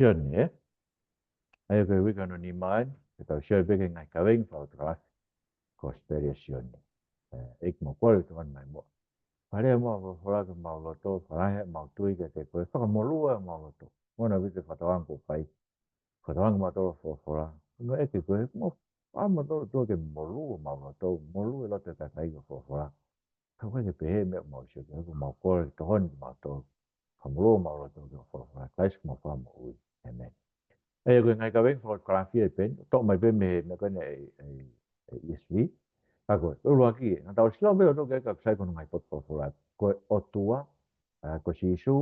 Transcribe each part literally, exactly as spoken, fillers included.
Sione, ē? ʻA ia ko e uike hono nima eni, ke tau sio pē ki he ngaahi kavenga folofola, Kosipeli ʻa Sione. ʻEiki, mau kole ke tokoni mai muʻa. Fakalea muʻa ho folofola ki homau loto, fakalahi ʻemau tui kiate koe, fakamolū ʻemau loto. Mo na vite fakatauange kuo fai, fakatauange mautolu ho folofola. Ko hono ʻEiki koe, mo fai mautolu ʻOtua ke molū homau loto, molū e loto ʻo e kakai ki ho folofola. Ka ʻoku ʻikai ke pehē e meʻa ʻoku mau sio ki ai, ʻoku mau kole ke tokoni kiate kimautolu. Fakamolū homau loto ki ho folofola, Kalaisi ko homau Fakamoʻui. ʻĒmeni. ʻA ia ko e ngaahi kavenga folofola ʻa Sione pē eni, toʻo mai pē mei he meʻa ko eni ʻa e, ʻa e, ʻa e E S V. Ka ko e, ʻuluaki ē, naʻa tau ʻosi lau pē ʻo toki ʻai ka sai ko hono ngaahi potu folofola. Ko e ʻOtua, ʻa, ko Sīsū,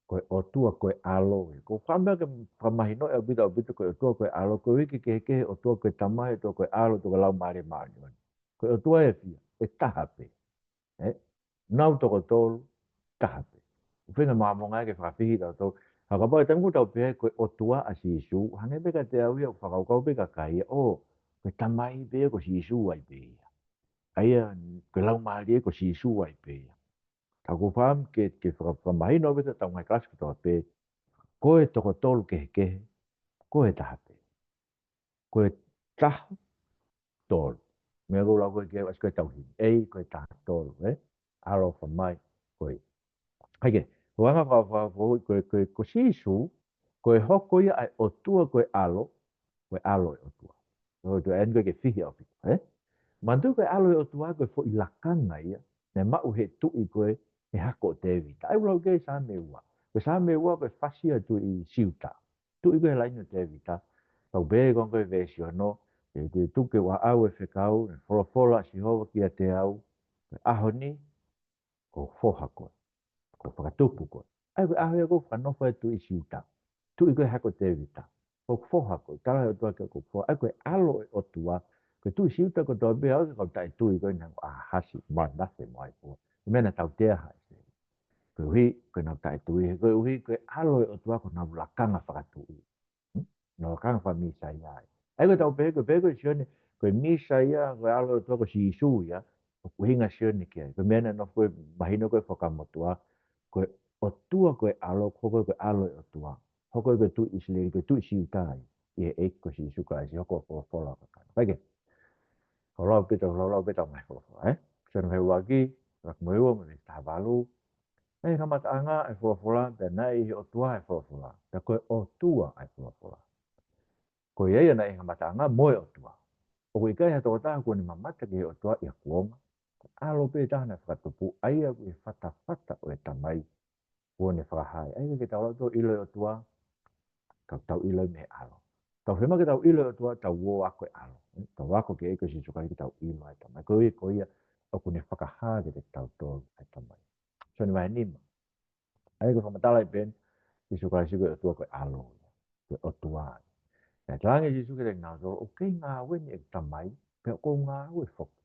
ko e ʻOtua, ko e ʻAlo ē. Ko e fakameʻa ke fakamahinoʻi ʻaupito, ʻaupito, ko e ʻOtua, ko e ʻAlo, ko e iiki kehekehe, ʻOtua, ko e Tamai, ʻOtua, ko e ʻAlo, ʻOtua, ko e Laumālie Māʻoniʻoni. Ko e ʻOtua ē fiha, ʻe taha pē. Ē? Nau toko tolu, taha pē. ʻOku feinga Māmonga ia ke fakafihi tautolu. Ka kapau ʻe taimi ʻoku tau pehē ko e ʻOtua ʻa Sīsū, hangē pē kiate au ia ʻoku fakakaukau pē kakai ia, ʻō, ko e Tamai pē ia ko Sīsū ai pē ia. ʻA ia, ko e Laumālie ko Sīsū ai pē ia. Ka ʻoku ou fakaʻamu ke, ke faka-, fakamahino pē ʻetau ngaahi kalasi kotoa pē, ko e toko tolu kehekehe, ko e taha pē. Ko e taha tolu. Meʻa ʻoku ou lau ko ē ki ai ʻosi ko e tauhi. ʻEiki, ko e taha tolu, ē? ʻAlo, Fakamoʻui, ko e. ʻA ia, ko e anga faka-, faka-, faka-, ko e, ko e, ko Sīsū, ko e hoko ia ʻa e ʻOtua, ko e ʻAlo, ko e ʻAlo ʻo e ʻOtua. Ko e ʻOtua eni ko ē ke fihi ʻaupito, ē? Manatuʻi ko e ʻAlo ʻo e ʻOtua ko e foʻi lakanga ia, naʻe maʻu ʻe he tuʻi ko ē, ʻi he hako ʻo Tēvita. ʻA ia ʻoku lau ki ai Saame ua. Ko e Saame ua ko e fasi ʻa e tuʻi Siuta. Tuʻi ko ē he laine ʻo Tēvita. Tau pehē ko ē ko e veesi ono, ʻe te tuku ke u aʻau e fekau, ʻe folofola ʻa Sihova kiate au, ko e ʻaho ni, ʻoku ou foha koe. ʻOku ou fakatupu koe. ʻA ia ko e ʻaho ia ʻoku fakanofo ai e tuʻi Siuta. Tuʻi ko ē he hako ʻo Tēvita. ʻOku ou foha koe. Tala ʻe he ʻOtua kiate au ʻoku ou foha. ʻA ia ko e ʻAlo ʻo e ʻOtua. Ko e tuʻi Siuta kotoa pē ʻa e kau taʻetui ko ē naʻe ʻalu ʻo hasi, Manase mo ʻAifoa. Ko e meʻa naʻa tau teaha ai. Koeʻuhi, ko ʻenau taʻetui, he koeʻuhi, ko e ʻAlo ʻo e ʻOtua ko honau lakanga fakatuʻi. Hmm? Honau lakanga fakamīsaia ai. ʻA ia ko ʻetau pehē, ko e pehē ko ē ʻe Sione, ko e Mīsaia, ko e ʻAlo ʻo e ʻOtua ko Sīsū ia, ʻoku ʻuhinga ʻa Sione ki ai. Ko e meʻa naʻe nofo ko ē mahino ko ē Fuakava Motuʻa, ko e ʻOtua ko e ʻAlo, ko e, ko e ʻAlo ʻo e ʻOtua. Hoko ia ko e tuʻi ʻIsileli, ko e tuʻi Siuta ia, ʻi he ʻEiki ko Sīsū Kalaisi, hoko ʻo folofola ʻo kakano. Pea ke, ʻoku lau pē ʻetau, ʻoku lau pē ʻetau ngaahi folofola, ē? Sione vahe ʻuluaki, ʻuluaki mo e ua mo e taha valu. Naʻe ʻi he kamataʻanga ʻa e folofola, pea naʻe ʻi he ʻOtua ʻa e folofola, pea ko e ʻOtua ʻa e folofola. Ko ia ia naʻe ʻi he kamataʻanga mo e ʻOtua. ʻOku ʻikai ha tokotaha kuo ne mamata ki he ʻOtua ʻi ha kuonga. Ko e ʻAlo pē taha naʻe fakatupu, ʻa ia ʻoku ʻi he fatafata ʻo e Tamai, kuo ne fakahā ia. ʻA ia ke tau lau tau ʻilo e ʻOtua, ka tau ʻilo mei he ʻAlo. Tau fiemaʻu ke tau ʻilo e ʻOtua, tau ō ʻo ako e ʻAlo. Tau ako ki he ʻEiki ko Sīsū Kalaisi ke tau ʻilo e Tamai. Ko ia, ko ia, ʻoku ne fakahā kiate kitautolu e Tamai. Sione vahe nima. ʻA ia ko e fakamatala ʻi pē eni, Sīsū Kalaisi ko e ʻOtua ko e ʻAlo ia. Ko e ʻOtua. Naʻe talaange ʻe Sīsū kiate kinautolu, ʻoku kei ngāue ni ʻeku Tamai, pea ʻoku ou ngāue foki.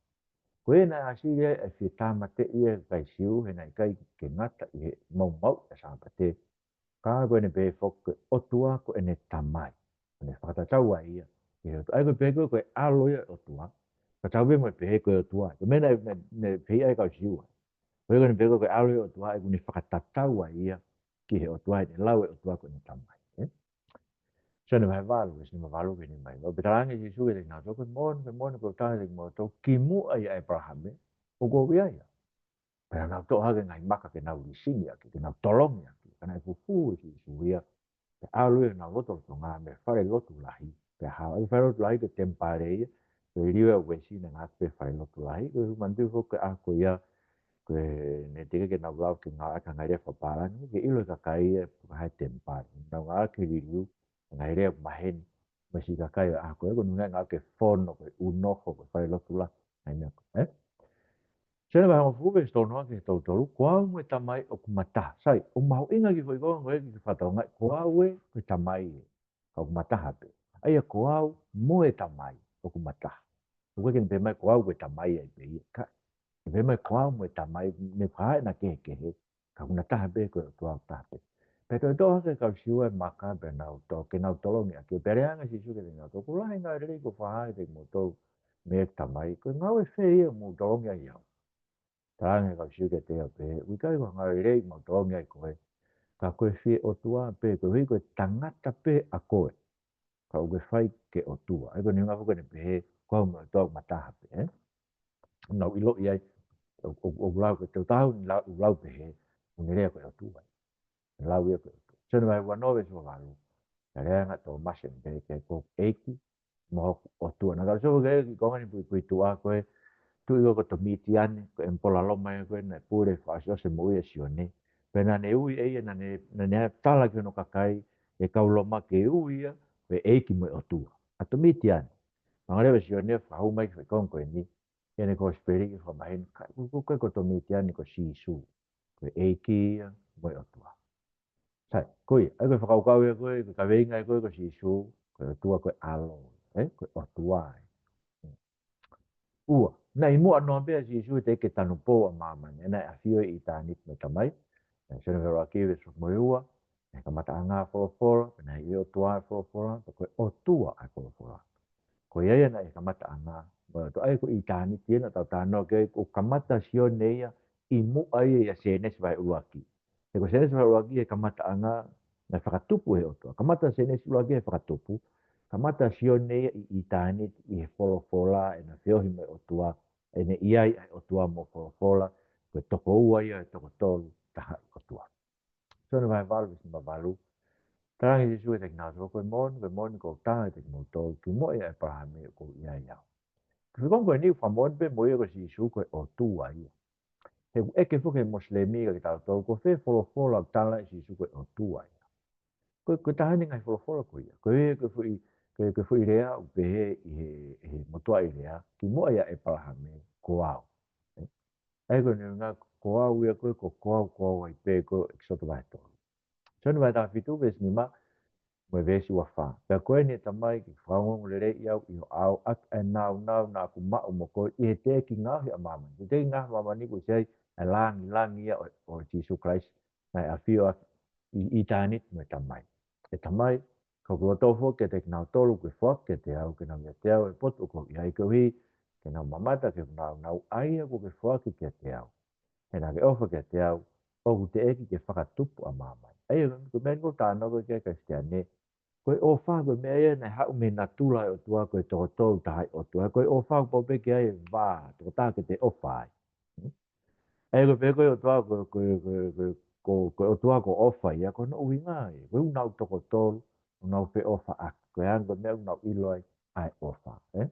Ko ia naʻe ʻasi ai ʻa e fie tāmateʻi ʻa e kakai Siu, he naʻe ʻikai ke ngata ʻi he maumauʻi ʻa e Sāpate. Ka ko ʻene pehē foki ko e ʻOtua ko ʻene Tamai. ʻOku ne fakatatau ai ia ki he ʻOtua. ʻA ia ko e pehē ko ē ko e ʻAlo ia ʻo e ʻOtua. Tatau pē mo e pehē ko e ʻOtua. Ko e meʻa naʻe, naʻe, naʻe pehē ai e kau Siu. Ko ia ko ʻene pehē ko e ʻAlo ia ʻo e ʻOtua, ʻoku ne fakatatau ai ia ki he ʻOtua, ʻene lau e ʻOtua ko ʻene Tamai, ē? Sione vahe valu, veesi nima valu ki he nima hiva. Pea talaange ʻe Sīsū kiate kinautolu, ko e moʻoni, ko e moʻoni ʻoku ou tala atu kiate kimoutolu, kimuʻa ʻia ʻĒpalahame ʻoku ou ʻi ai ia. Pea nau toʻo hake e ngaahi maka ke nau lisini ʻaki, ke nau tolongi ʻaki. Ka naʻe fufū ʻe Sīsū ia, pea ʻalu ia ʻo nau lotolotonga mei he fale lotu lahi. Pea hao ʻa e fale lotu lahi ko e temipale ia, ko e liliu ʻa Uesi naʻe ngāueʻaki pē fale lotu lahi, ko e manatuʻi foki ko e ʻaho ko ia, ko ʻene teʻeki ke nau lava ke ngāueʻaki ha ngaahi lea fakapālangi, ke ʻilo ʻe he kakai ia ko e hā e temipale. Nau ngāueʻaki e liliu, ngaahi lea maheni, mo e siʻi kakai ʻo e ʻaho ko ia, ko e ʻuhinga ia ngāueʻaki e fono, ko e ʻunoho, ko e fale lotu lahi, ngaahi meʻa ko ē, ē? Sione vahe hongofulu veesi tolu noa ki he tolu tolu, ko au mo e Tamai ʻoku ma taha. Sai, ʻoku mahuʻinga e kiʻi foʻi konga ko ē ke fakatokangaʻi, ko au ē, ko e Tamai ē. Ka ʻoku ma taha pē. ʻA ia ko au mo e Tamai ʻoku ma taha. ʻOku ʻikai ke ne pehē mai ko au ko e Tamai ai pē ia. Ka, ne pehē mai ko au mo e Tamai, ne fakahā ʻena kehekehe. Ka ʻoku na taha pē, ko e ʻOtua ʻoku taha pē. Pea toe toʻo hake ʻe he kau Siu e maka pea nau toʻo, ke nau tolongi ʻaki. Pea lea ange ʻa Sīsū kiate kinautolu, ko e lahi e ngāue lelei kuo fakahā kiate kimoutolu mei heʻeku Tamai. Ko e ngāue fē ia ʻoku mou tolongi ai au? Talaange ʻe he kau Siu kiate ia ʻo pehē, ʻoku ʻikai ko ha ngāue lelei ʻoku mau tolongi ai koe. Ka ko e fie ʻOtua pē, koeʻuhi ko e tangata pē ʻa koe, ka ʻoku ke fai ke ʻOtua. ʻA ia ko e ʻuhinga foki ʻene pehē, ko au mo e ʻOtua ʻoku mataha pē, ē? Naʻa ku ʻiloʻi ai, ʻo, ʻo, ʻo lau ko e tau tau, ni lau, ʻo lau pehē, ʻo ne lea ko e ʻOtua. Ne lau ia ko e ʻOtua. Sione vahe uanoa veesi uavalu. Naʻe lea ange ʻa Tōmasi ʻo ne pehē, ko e ʻEiki mo hoku ʻOtua. Naʻa ku sio ki he konga ni puipuituʻa ko e tuʻi ko Tomitiane, ko e ʻemipolo Loma ia ko ē naʻe pule fakaʻosiʻosi e moʻui ʻa Sione. Pea naʻa ne ui ʻe ia, naʻa ne, naʻa ne tala ki hono kakai, e kau Loma ke ui ia, ko e ʻEiki mo e ʻOtua. ʻA Tomitiane. Pea hanga leva ʻe Sione ʻo fakahū mai ki he konga ko eni, ʻi heʻene kosipeli ke fakamahino, ka, ko, ko, ko, ko Tomitiane ko Sīsū. Ko e ʻEiki ia mo e ʻOtua. Sai, ko ia, ʻa ia ko e fakakaukau ia ko e, ko e kaveinga ia ko e ko Sīsū, ko e ʻOtua ko e ʻAlo, ē, ko e ʻOtua ē. Ua, naʻe ʻi muʻa noa pē ʻa Sīsū he teʻeki ke tanupou ʻa māmani, naʻe ʻafio ʻi ʻitāniti mo e Tamai. Naʻe Sione vahe ʻuluaki veesi hongofulu mā ua, naʻe kamataʻanga ʻa e folofola, pea naʻe ʻi he ʻOtua ʻa e folofola, pea ko e ʻOtua ʻa e folofola. Ko ia ia naʻe kamataʻanga, mo e ʻOtua ʻa ia ko ʻitāniti ena tau talanoa ki ai, ʻoku kamata Sione ia ʻi muʻa ia ʻia Sēnesi vahe ʻuluaki. He ko Sēnesi vahe ʻuluaki he kamataʻanga naʻe fakatupu ʻe he ʻOtua. Kamata Sēnesi ʻuluaki he fakatupu. Kamata Sione ia ʻi ʻitāniti ʻi he folofola, ʻena feohi mo e ʻOtua, ʻene ʻi ai ʻa e ʻOtua mo e folofola, ko e tokoua ia ʻo e toko tolu, taha ʻi ʻOtua. Sione vahe valu veesi nima valu. Talaange ʻe Sīsū kiate kinautolu, ko e moʻoni, ko e moʻoni ʻoku ou tala kiate kimoutolu, kimuʻa ʻia ʻĒpalahame ʻoku ou ʻi ai au. Ko e fekau ko eni ʻoku fakamoʻoni pē mo ia ko Sīsū ko e ʻOtua ia. He ʻoku ʻeke foki ʻe he Mosilemi kiate kitautolu, ko fē folofola ʻoku tala ʻe Sīsū ko e ʻOtua ia. Ko, ko e taha eni e ngaahi folofola ko ia. Ko e, ko e foʻi, ko e, ko e foʻi lea ʻoku pehē ʻi he, ʻi he motuʻaʻi lea, kimuʻa ʻia ʻĒpalahame, ko au. Ē? ʻA ia ko e ʻuhinga ko au ia ko e, ko, ko au, ko au ai pē ko e ʻEkisoto vahe tolu. Sione vahe taha fitu veesi nima, mo e veesi ua fā. Pea ko eni ʻe Tamai ke fakaongoongoleleiʻi au ʻi hoʻo ʻao ʻaki ʻa e nāunau naʻa ku maʻu mo koe ʻi he teʻeki ngaohi ʻa māmani. Ko e teʻeki ngaohi ʻa māmani ko e sai ʻa e langilangi ia ʻo, ʻo Sīsū Kalaisi naʻe ʻafio ʻaki ʻi, ʻitāniti mo e Tamai. ʻE Tamai, ka ʻoku ou loto foki kiate kinautolu kuo ke foaki kiate au, ke nau ʻiate au ʻi he potu ʻoku ou ʻi ai koeʻuhi ke nau mamata ki hoku nāunau ʻa ia kuo ke foaki kiate au. He naʻa ke ʻofa kiate au, ʻoku teʻeki ke fakatupu ʻa māmani. ʻA ia, ko e meʻa eni ʻoku ou talanoa ki ai Kalisitiane. Ko e ʻofa, ko e meʻa ia naʻe haʻu mei he natula ʻo e ʻOtua, ko e toko tolu taha ʻi ʻOtua. Ko e ʻofa, ʻoku pau pē ke ʻi ai e vā, tokotaha ke te ʻofa ai. ʻA ia ko e pehē ko e ʻOtua, ko, ko, ko, ko, ko, ko e ʻOtua ko e ʻofa ia, ko hono ʻuhinga ia. Ko e ʻuhinga ʻoku toko tolu, ʻoku nau feʻofaʻaki. Ko e anga ko e meʻa ʻoku nau ʻilo ai, ʻa e ʻofa, ē?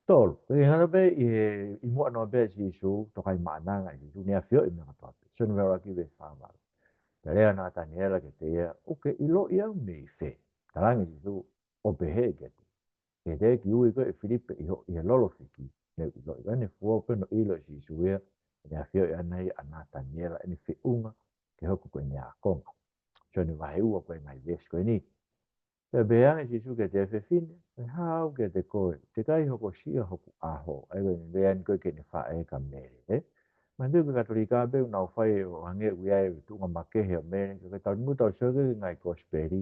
Tolu, ko e hanga pē ʻi he, ʻi muʻa noa pē ʻa Sīsū, toka ʻi Maʻananga ʻa Sīsū, naʻe ʻafioʻi meʻa kotoa pē. Sione vahe ʻuluaki veesi fā valu. Pea lea ʻa Nataniela kiate ia, ʻoku ke ʻiloʻi au mei fē? Talaange ʻe Sīsū, ʻo pehē kiate ia. He teʻeki ui koe ʻe Filipe ʻi ho, ʻi he lolo fiki, ne u ʻiloʻi koe. ʻA ia ne fuofua pē hono ʻilo ʻe Sīsū ia, naʻe ʻafioʻi ʻaʻana ia ʻa Nataniela, ʻene feʻunga ke hoko ko ʻene ākonga. Sione vahe ua ko e ngaahi veesi ko eni. Pea pehē ange ʻe Sīsū kiate ia, fefine, ʻe hā au kiate koe, teʻeki ai hokosia hoku ʻaho. ʻA ia ko e meʻa eni ko ē ki heʻene faʻē kia Mele, ē? Manatuʻi ko e Katolika pē ʻoku nau fai ʻo hangē ʻoku ʻi ai e tuʻunga makehe ʻo Mele, ka ko e taimi ʻoku tau sio ki he ngaahi kosipeli,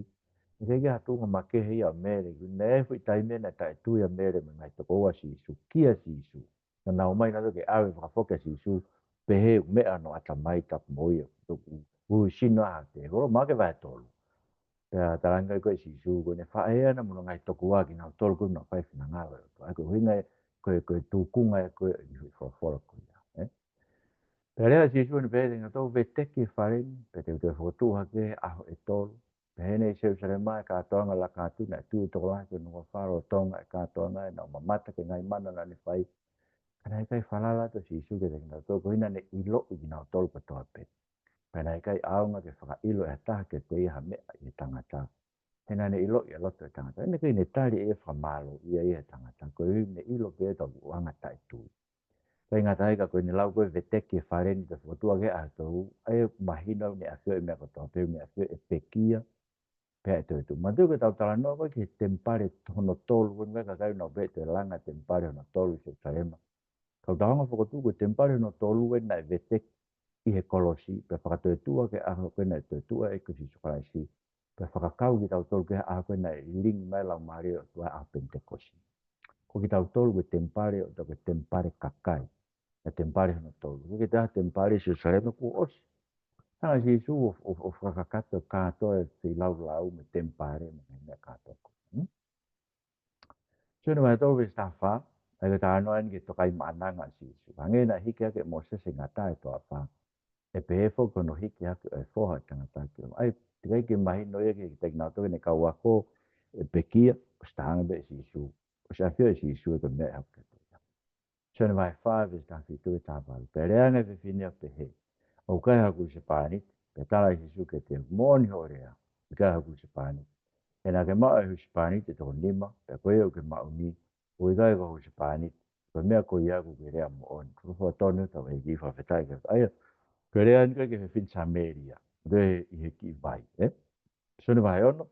ʻoku ʻikai ke ʻi ai ha tuʻunga makehe ia ʻo Mele, ʻoku ʻi ai e foʻi taimi naʻe taʻetui ʻa Mele mo e ngaahi tokoua ʻo Sīsū, kia Sīsū. Naʻa nau ō mai nautolu ke ʻave fakafoki ʻa Sīsū, pehē ʻoku meʻa hono ʻatamai, tapu mo ia, ʻoku, ʻoku sino ʻa e tēvolo, Maʻake vahe tolu. Pea talaange ko ē ʻe Sīsū, ko ʻene faʻē ʻana mo hono ngaahi tokoua kinautolu ko ē naʻa nau fai e finangalo ʻo e ʻOtua. ʻA ia ko e ʻuhinga ia, ko e, ko e tuʻunga ia ko ē ʻi he folofola ko ia, ē? Pea lea ʻa Sīsū ʻo ne pehē kiate kinautolu, veteki e fale ni, pea te u toe fokotuʻu hake he ʻaho ʻe tolu. Pea heni ʻi Selusalema ʻa e kātoanga laka atu, naʻe tui e tokolahi ki hono huafa lolotonga e kātoanga, ʻenau mamata ki he ngaahi mana naʻa ne fai. Ka naʻe ʻikai falala atu ʻa Sīsū kiate kinautolu, koeʻuhi naʻa ne ʻiloʻi kinautolu kotoa pē. Pea naʻe ʻikai ʻaonga ke fakaʻilo ʻe ha taha kiate ia ha meʻa ʻi he tangata, he naʻa ne ʻiloʻi ʻa e loto ʻo e tangata. ʻEne ʻikai ke ne tali ʻe ia e fakamālō ia ʻe he tangata, koeʻuhi ne ʻilo pē ʻe ia ʻoku anga taʻetui. ʻIkai ngata ai ka ko ʻene lau ko ē veteki e fale ni pea fokotuʻu hake he ʻaho ʻe tolu, ʻa ia ʻoku mahino naʻe ʻafioʻi e meʻa kotoa pē, naʻe ʻafioʻi ʻe pekia, pea ʻe toetuʻu. Manatuʻi ko ʻetau talanoa ko ē ki he temipale hono tolu, ko e ngaahi kakai ʻoku nau pehē ʻe toe langa e temipale hono tolu ʻi Selusalema. Ka ʻoku tau hanga ʻo fokotuʻu ko e temipale hono tolu ē naʻe veteki ʻi he kolosi, pea fakatoetuʻu hake he ʻaho ko ē naʻe toetuʻu ai ʻa e ʻEiki ko Sīsū Kalaisi. Pea fakakau kitautolu ki he ʻaho ko ē naʻe lilingi mai e Laumālie ʻo e ʻOtua, ʻaho Penitekosi. Ko kitautolu ko e temipale ʻo e ʻOtua, ko e temipale kakai. ʻA e temipale hono tolu. ʻIkai ke toe ʻi ai ha temipale ʻi Selusalema, kuo ʻosi. Hanga ʻe Sīsū ʻo, ʻo, ʻo fakakakato kātoa e feilaulau mo e temipale mo e ngaahi meʻa kātoa ko ē. Hmm? Sione vahe tolu veesi taha fā, ʻa ia ko e talanoa eni ki he tokaimaʻananga ʻa Sīsū. Hangē naʻe hiki hake ʻe Mōsese ʻi he ngata e toafa, ʻe pehē foki ko hono hiki hake ʻo e Foha ʻo e Tangata ki ʻolunga. ʻA ia, teʻeki ai ke mahino ia kiate kinautolu ʻoku nau ako e pekia, ʻosi tala ange pē ʻe Sīsū, ʻosi ʻafioʻi ʻe Sīsū ia ko e meʻa ʻe hoko kiate ia. Sione vahe fā veesi taha fitu ki he taha valu. Pea lea ange ʻa e fefine ʻo pehē, ʻoku ʻikai haʻaku husepāniti. Pea tala ʻe Sīsū kiate ia, moʻoni hoʻo lea, ʻikai haʻaku husepāniti. He naʻa ke maʻu ʻa e husepāniti ʻe toko nima, pea ko ia ʻoku ke maʻu ni, ʻoku ʻikai ko ho husepāniti. Ko e meʻa ko ia ʻoku ke lea moʻoni. Ko e Fuakava Tonu ʻa hotau ʻEiki, fakafetaʻi ki he ʻOtua. ʻA ia, ko e lea eni ko ē ki he fefine Samēlia, ʻi he, ʻi he kiʻi vai, ē? Sione vahe ono,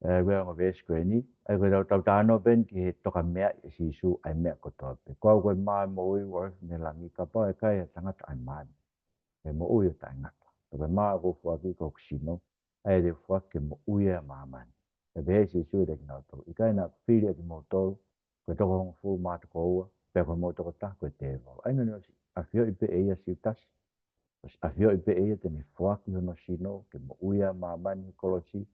ē, ko e ongo veesi ko eni, ʻa ia ko ʻetau, tau talanoa pē eni ki he tokameaʻi ʻe Sīsū ʻa e meʻa kotoa pē. Ko au ko e mā ʻo e moʻui, ʻoku ou ʻofa mei he langi, kapau ʻe kai ʻe ha tangata ʻa e mā ni, ʻe moʻui ʻo taʻengata. Pea ko e mā ʻoku ou foaki ko hoku sino, ʻa ia te u foaki ke moʻui ai ʻa māmani. Pea pehē ʻe Sīsū kiate kinautolu, ʻikai naʻa ku fili ʻa kimoutolu ko e toko hongofulu mā tokoua, pea ko hoʻomou tokotaha ko e tēvolo. ʻA ia naʻa ne ʻosi ʻafioʻi pē ʻe ia ʻa Siutasi, ʻosi ʻafioʻi pē ʻe ia te ne foaki hono sino ke moʻui ʻa māmani he kolosi,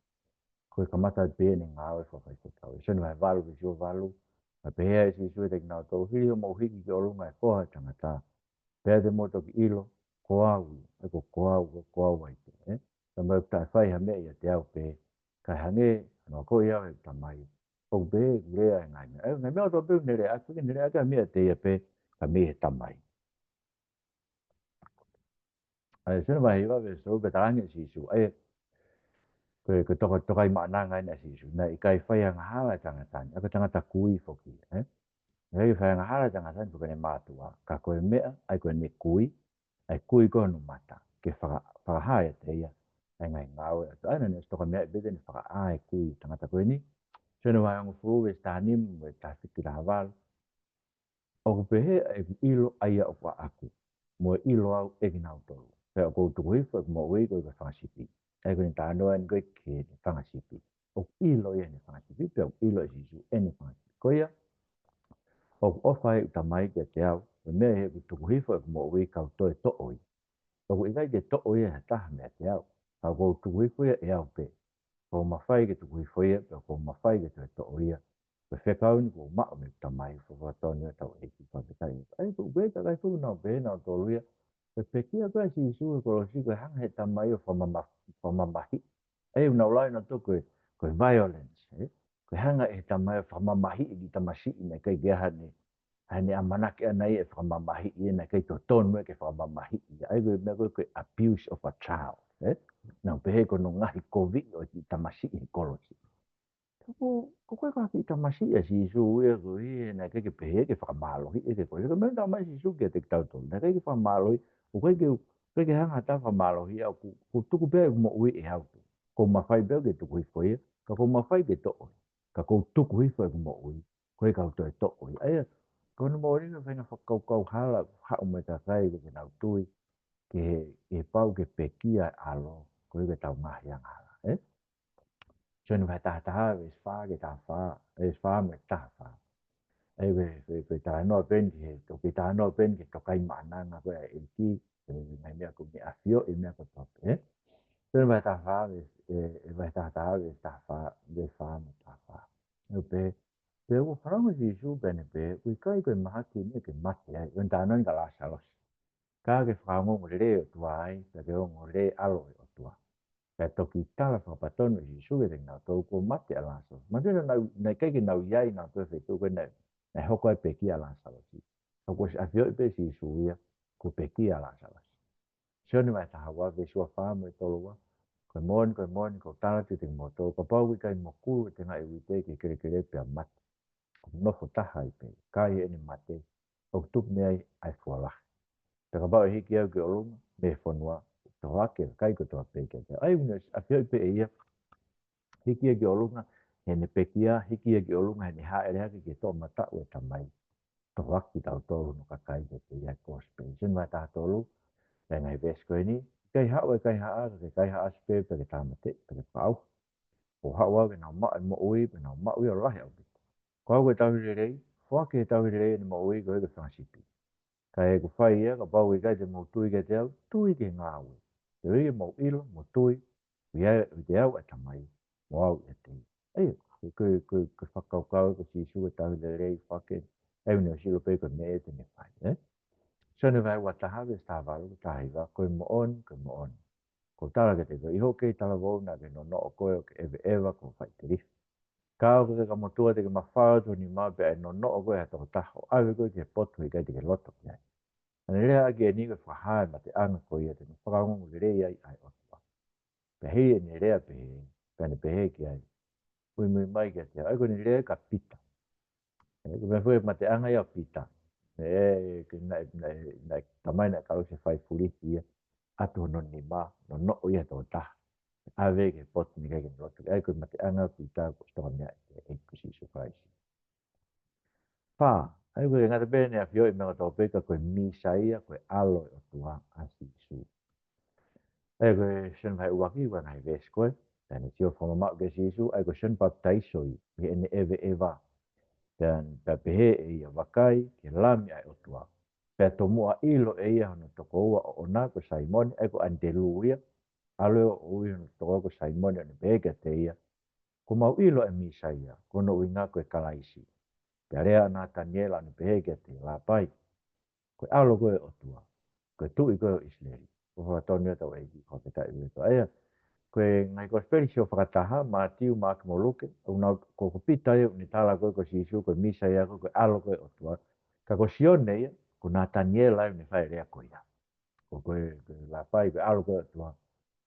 ko e kamata pē ʻene ngāue fakafaifekau. Sione vahe valu veesi ua valu, pea pehē ʻe Sīsū kiate kinautolu, hili hoʻomou hiki ki ʻolunga e Foha ʻo e Tangata, pea te mou toki ʻilo ko au, ʻa ia ko e ko au, ko e ko au ai pē, ē? Ka ʻoku ʻikai ke fai ha meʻa ʻiate au pē, kae hangē hano akoʻi au ʻe heʻeku Tamai, ʻoku pehē ʻeku lea ʻa e ngaahi meʻa. ʻA ia, ngaahi meʻa kotoa pē ʻoku ne lea, ʻoku ʻikai ke ne lea ʻaki ha meʻa ʻiate ia pē, ka mei he Tamai. ʻA ia, Sione vahe hiva veesi tolu, pea tala ange ʻe Sīsū, ʻa ia, ko e, ko e toka, tokaimaʻananga eni ʻa Sīsū, naʻe ʻikai fai angahala ʻa e tangata ni, ʻa ia ko e tangata kui foki, ē? Naʻe ʻikai fai angahala ʻa e tangata ni pe ko ʻene mātuʻa, ka ko e meʻa, ʻa ia ko ʻene kui, ʻa e kui ko hono mata, ke faka-, fakahā ʻiate ia ʻa e ngaahi ngāue ʻa e ʻOtua. ʻA ia naʻa ne ʻosi tokameaʻi pē te ne fakaʻā e kui ʻo e tangata ko eni. Sione vahe hongofulu veesi taha nima mo e taha fitu ki he taha valu. ʻOku pehē ʻa ʻeku ʻilo ʻa ia ʻoku ʻaʻaku, mo e ʻilo au ʻe kinautolu, pea ʻoku ou tuku hifo ʻeku moʻui koeʻuhi ko e fanga sipi. ʻA ia ko ʻene talanoa eni ko ē ki he fanga sipi. ʻOku ʻilo ia ʻene fanga sipi, pea ʻoku ʻilo ʻe Sīsū ʻene fanga sipi. Ko ia, ʻoku ʻofa ʻeku Tamai kiate au, ko e meʻa ʻi heʻeku tuku hifo ʻeku moʻui kau toe toʻo ia. ʻOku ʻikai ke toʻo ia ʻe ha taha meiate au, ka ʻoku ou tuku hifo ia ʻe au pē. Kuo u mafai ke tuku hifo ia, pea kuo u mafai ke toe toʻo ia. Ko e fekau ni kuo u maʻu mei heʻeku Tamai, Fuakava Tonu ʻa hotau ʻEiki, fakafetaʻi. ʻA ia ko e kakai foki ʻoku nau pehē ʻe nautolu ia, ko e pekia ko ē ʻa Sīsū he kolosi ko e hanga ʻe he Tamai ʻo fakamama-, fakamamahiʻi. ʻA ia ʻoku nau lau ʻe nautolu ko e, ko e violence, ē? Ko e hanga ʻe he Tamai ʻo fakamamahiʻi e kiʻi tamasiʻi naʻe ʻikai ke ʻi ai haʻane, haʻane ʻamanaki ʻana ia ʻe fakamamahiʻi, naʻe ʻikai totonu ia ke fakamamahiʻi. ʻA ia ko e meʻa ko ē ko e abuse of a child, ē? Nau pehē ko hono ngaohikoviʻi ʻo e kiʻi tamasiʻi he kolosi. Ka ko, ko e kiʻi tamasiʻi ʻa Sīsū ia ko ē, naʻe ʻikai ke pehē ke fakamālohiʻi ia ke ko e, ko e meʻa naʻe talamai ʻe Sīsū kiate kitautolu. Naʻe ʻikai ke fakamālohiʻi, ʻoku ʻikai ke, ʻikai ke hanga ha taha ʻo fakamālohiʻi au, ʻoku, ʻoku ou tuku pē ʻeku moʻui ʻe au pē. Kuo u mafai pē au ke tuku hifo ia, ka kuo u mafai ke toʻo ia. Ka ʻoku ou tuku hifo ʻeku moʻui, koeʻuhi kau toe toʻo ia. ʻA ia, ko hono moʻoni ko e faʻahinga fakakaukau hala, haʻu mo e kakai ko ē ke nau tui ki he, ki he pau ke pekia e ʻAlo, koeʻuhi ko ʻetau ngaahi angahala, ē? Sione vahe taha taha, veesi fā ki he taha fā, veesi fā mo e taha fā. ʻA ia ko e, ko e, ko e talanoa pē eni ki he, ko e talanoa pē eni ki he tokaimaʻananga ko ē ʻa e ʻEiki, ʻa e ngaahi meʻa ko ē ʻoku ne ʻafioʻi e meʻa kotoa pē, ē? Sione vahe taha fā, veesi, ē, ē, vahe taha taha, veesi taha fā, veesi fā mo e taha fā. ʻA ia pē, pea ʻoku fanongo ʻa Sīsū pea ne pehē, ʻoku ʻikai ko e mahaki eni ia ke mate ai, ʻo ne talanoa eni kia Lāsalosi. Ka ke fakaongoongo lelei e ʻOtua ai, pea ke ongoongolelei e ʻAlo ʻo e ʻOtua. Pea toki tala fakapatonu ʻe Sīsū kiate kinautolu kuo mate ʻa Lāsalosi. Manatuʻi naʻa nau, naʻe ʻikai ke nau ʻi ai nautolu he feituʻu ko ē naʻe, naʻe hoko ai e pekia ʻa Lāsalosi. Ka kuo ʻosi ʻafioʻi pē ʻe Sīsū ia, kuo pekia ʻa Lāsalosi. Sione vahe taha ua, veesi ua fā mo e tolu ua. Ko e moʻoni, ko e moʻoni, ʻoku ou tala atu kiate kimoutolu, kapau ʻoku ʻikai mokulu e tengaʻi uite ki he kelekele pea mate, ʻoku nofo taha ai pē, ka ʻi heʻene mate, ʻoku tuku mei ai ʻa e fua lahi. Pea kapau ʻe hiki au ki ʻolunga mei he fonua, ʻe tohoaki e kakai kotoa pē kiate au. ʻA ia ʻoku ne ʻafioʻi pē ʻe ia, hiki ia ki ʻolunga heʻene pekia, hiki ia ki ʻolunga heʻene hāʻele hake ki he toʻomataʻu ʻo e Tamai, tohoaki kitautolu hono kakai kiate ia ʻi he kolosi pē. Sione vahe taha tolu, ʻa e ngaahi veesi ko eni, ʻikai haʻu ʻa e kaihaʻa, ka ke kaihaʻasi pē, pea ke tāmateʻi, pea ke fakaʻauha. Kuo u haʻu au ke nau maʻu e moʻui, pea nau maʻu ia ʻo lahi ʻaupito. Ko au ko e tauhi lelei, foaki ʻe he tauhi lelei ʻene moʻui koeʻuhi ko e fanga sipi. Ka ʻoku fai ia, kapau ʻoku ʻikai te mou tui kiate au, tui ki he ngāue. Te u ʻilo ke mou ʻilo, mo tui, ʻoku ʻiate au ʻa e Tamai, mo au ʻiate ia. ʻA ia, ko e, ko e, ko e, ko e fakakaukau ko Sīsū ʻe tauhi lelei fake, ʻa ia ʻoku ne ʻosi ʻilo pē ko e meʻa te ne fai, ē? Sione vahe ua taha veesi taha valu, taha hiva, ko e moʻoni, ko e moʻoni. ʻOku ou tala kiate koe, ʻi hoʻo kei talavou naʻa ke nonoʻo koe ʻo ke ʻeveʻeva ko e faʻitelifi. Ka ʻoka ke ka motuʻa te ke mafao atu ho nima pea ʻe nonoʻo koe ʻe ha tokotaha ʻo ʻave koe ki he potu he ʻikai te ke loto ki ai. Naʻa ne lea ʻaki eni ko e fakahā ʻa e mateʻanga ko ia te ne fakaongoongo lelei ai ʻa e ʻOtua. Pea hili ʻene lea pehē, pea ne pehē ki ai, muimui mai kiate au. ʻA ia ko ʻene lea kia Pita. ʻE, ko e meʻa foʻi mateʻanga ia ʻo Pita. ʻE, ke na, na, na, tamai naʻe kau se fai fulihi ia, ʻatu hono nima, nonoʻo ia ha tokotaha. ʻAve ki he potu ni ʻikai ke ne loto. ʻA ia ko e mateʻanga ʻo Pita ko e toka meʻa ʻe, ʻe ko Sīsū Kalaisi. Fā, ʻa ia ko e ngata pē ʻene ʻafioʻi meʻa kotoa pē ka ko e Mīsaia, ko e ʻAlo ʻo e ʻOtua ʻa Sīsū. ʻA ia ko e Sione vahe ʻuluaki, ua ngaahi veesi ko ē, naʻa ne sio fakamamaʻu kia Sīsū, ʻa ia ko Sione Papitaiso ia, ʻi heʻene ʻeveʻeva. Pea, pea pehē ʻe ia, vakai, ko e Lami ʻa e ʻOtua. Pea tomuʻa ʻilo ʻe ia hono tokoua ʻoʻona ko Saimone, ʻa ia ko ʻAnitelū ia, ʻalo ʻo e ʻoʻoui hono tokoua ko Saimone, ʻo ne pehē kiate ia, kuo mau ʻilo ʻa e Mīsaia, ko hono ʻuhinga ko e Kalaisi. Pea lea ʻa Nātaniela ʻo ne pehē kiate ia, Lāpai, ko e ʻAlo koe ʻo e ʻOtua, ko e Tuʻi koe ʻo ʻIsileli. Ko e fakatonutonu ia ʻa hotau ʻEiki, ko e fakafetaʻi ʻEiki. ʻA ia, ko e ngaahi kosipeli sio fakataha, Mātiu, Maʻake mo Luke, ʻoku nau, ko, ko Pita ia ʻoku ne tala ko ē ko Sīsū, ko e Mīsaia ko ē, ko e ʻAlo koe ʻo e ʻOtua. Ka ko Sione ia, ko Nātaniela ia ʻoku ne fai e lea ko ia. Ko, ko e, ko e Lāpai, ko e ʻAlo koe ʻo e ʻOtua,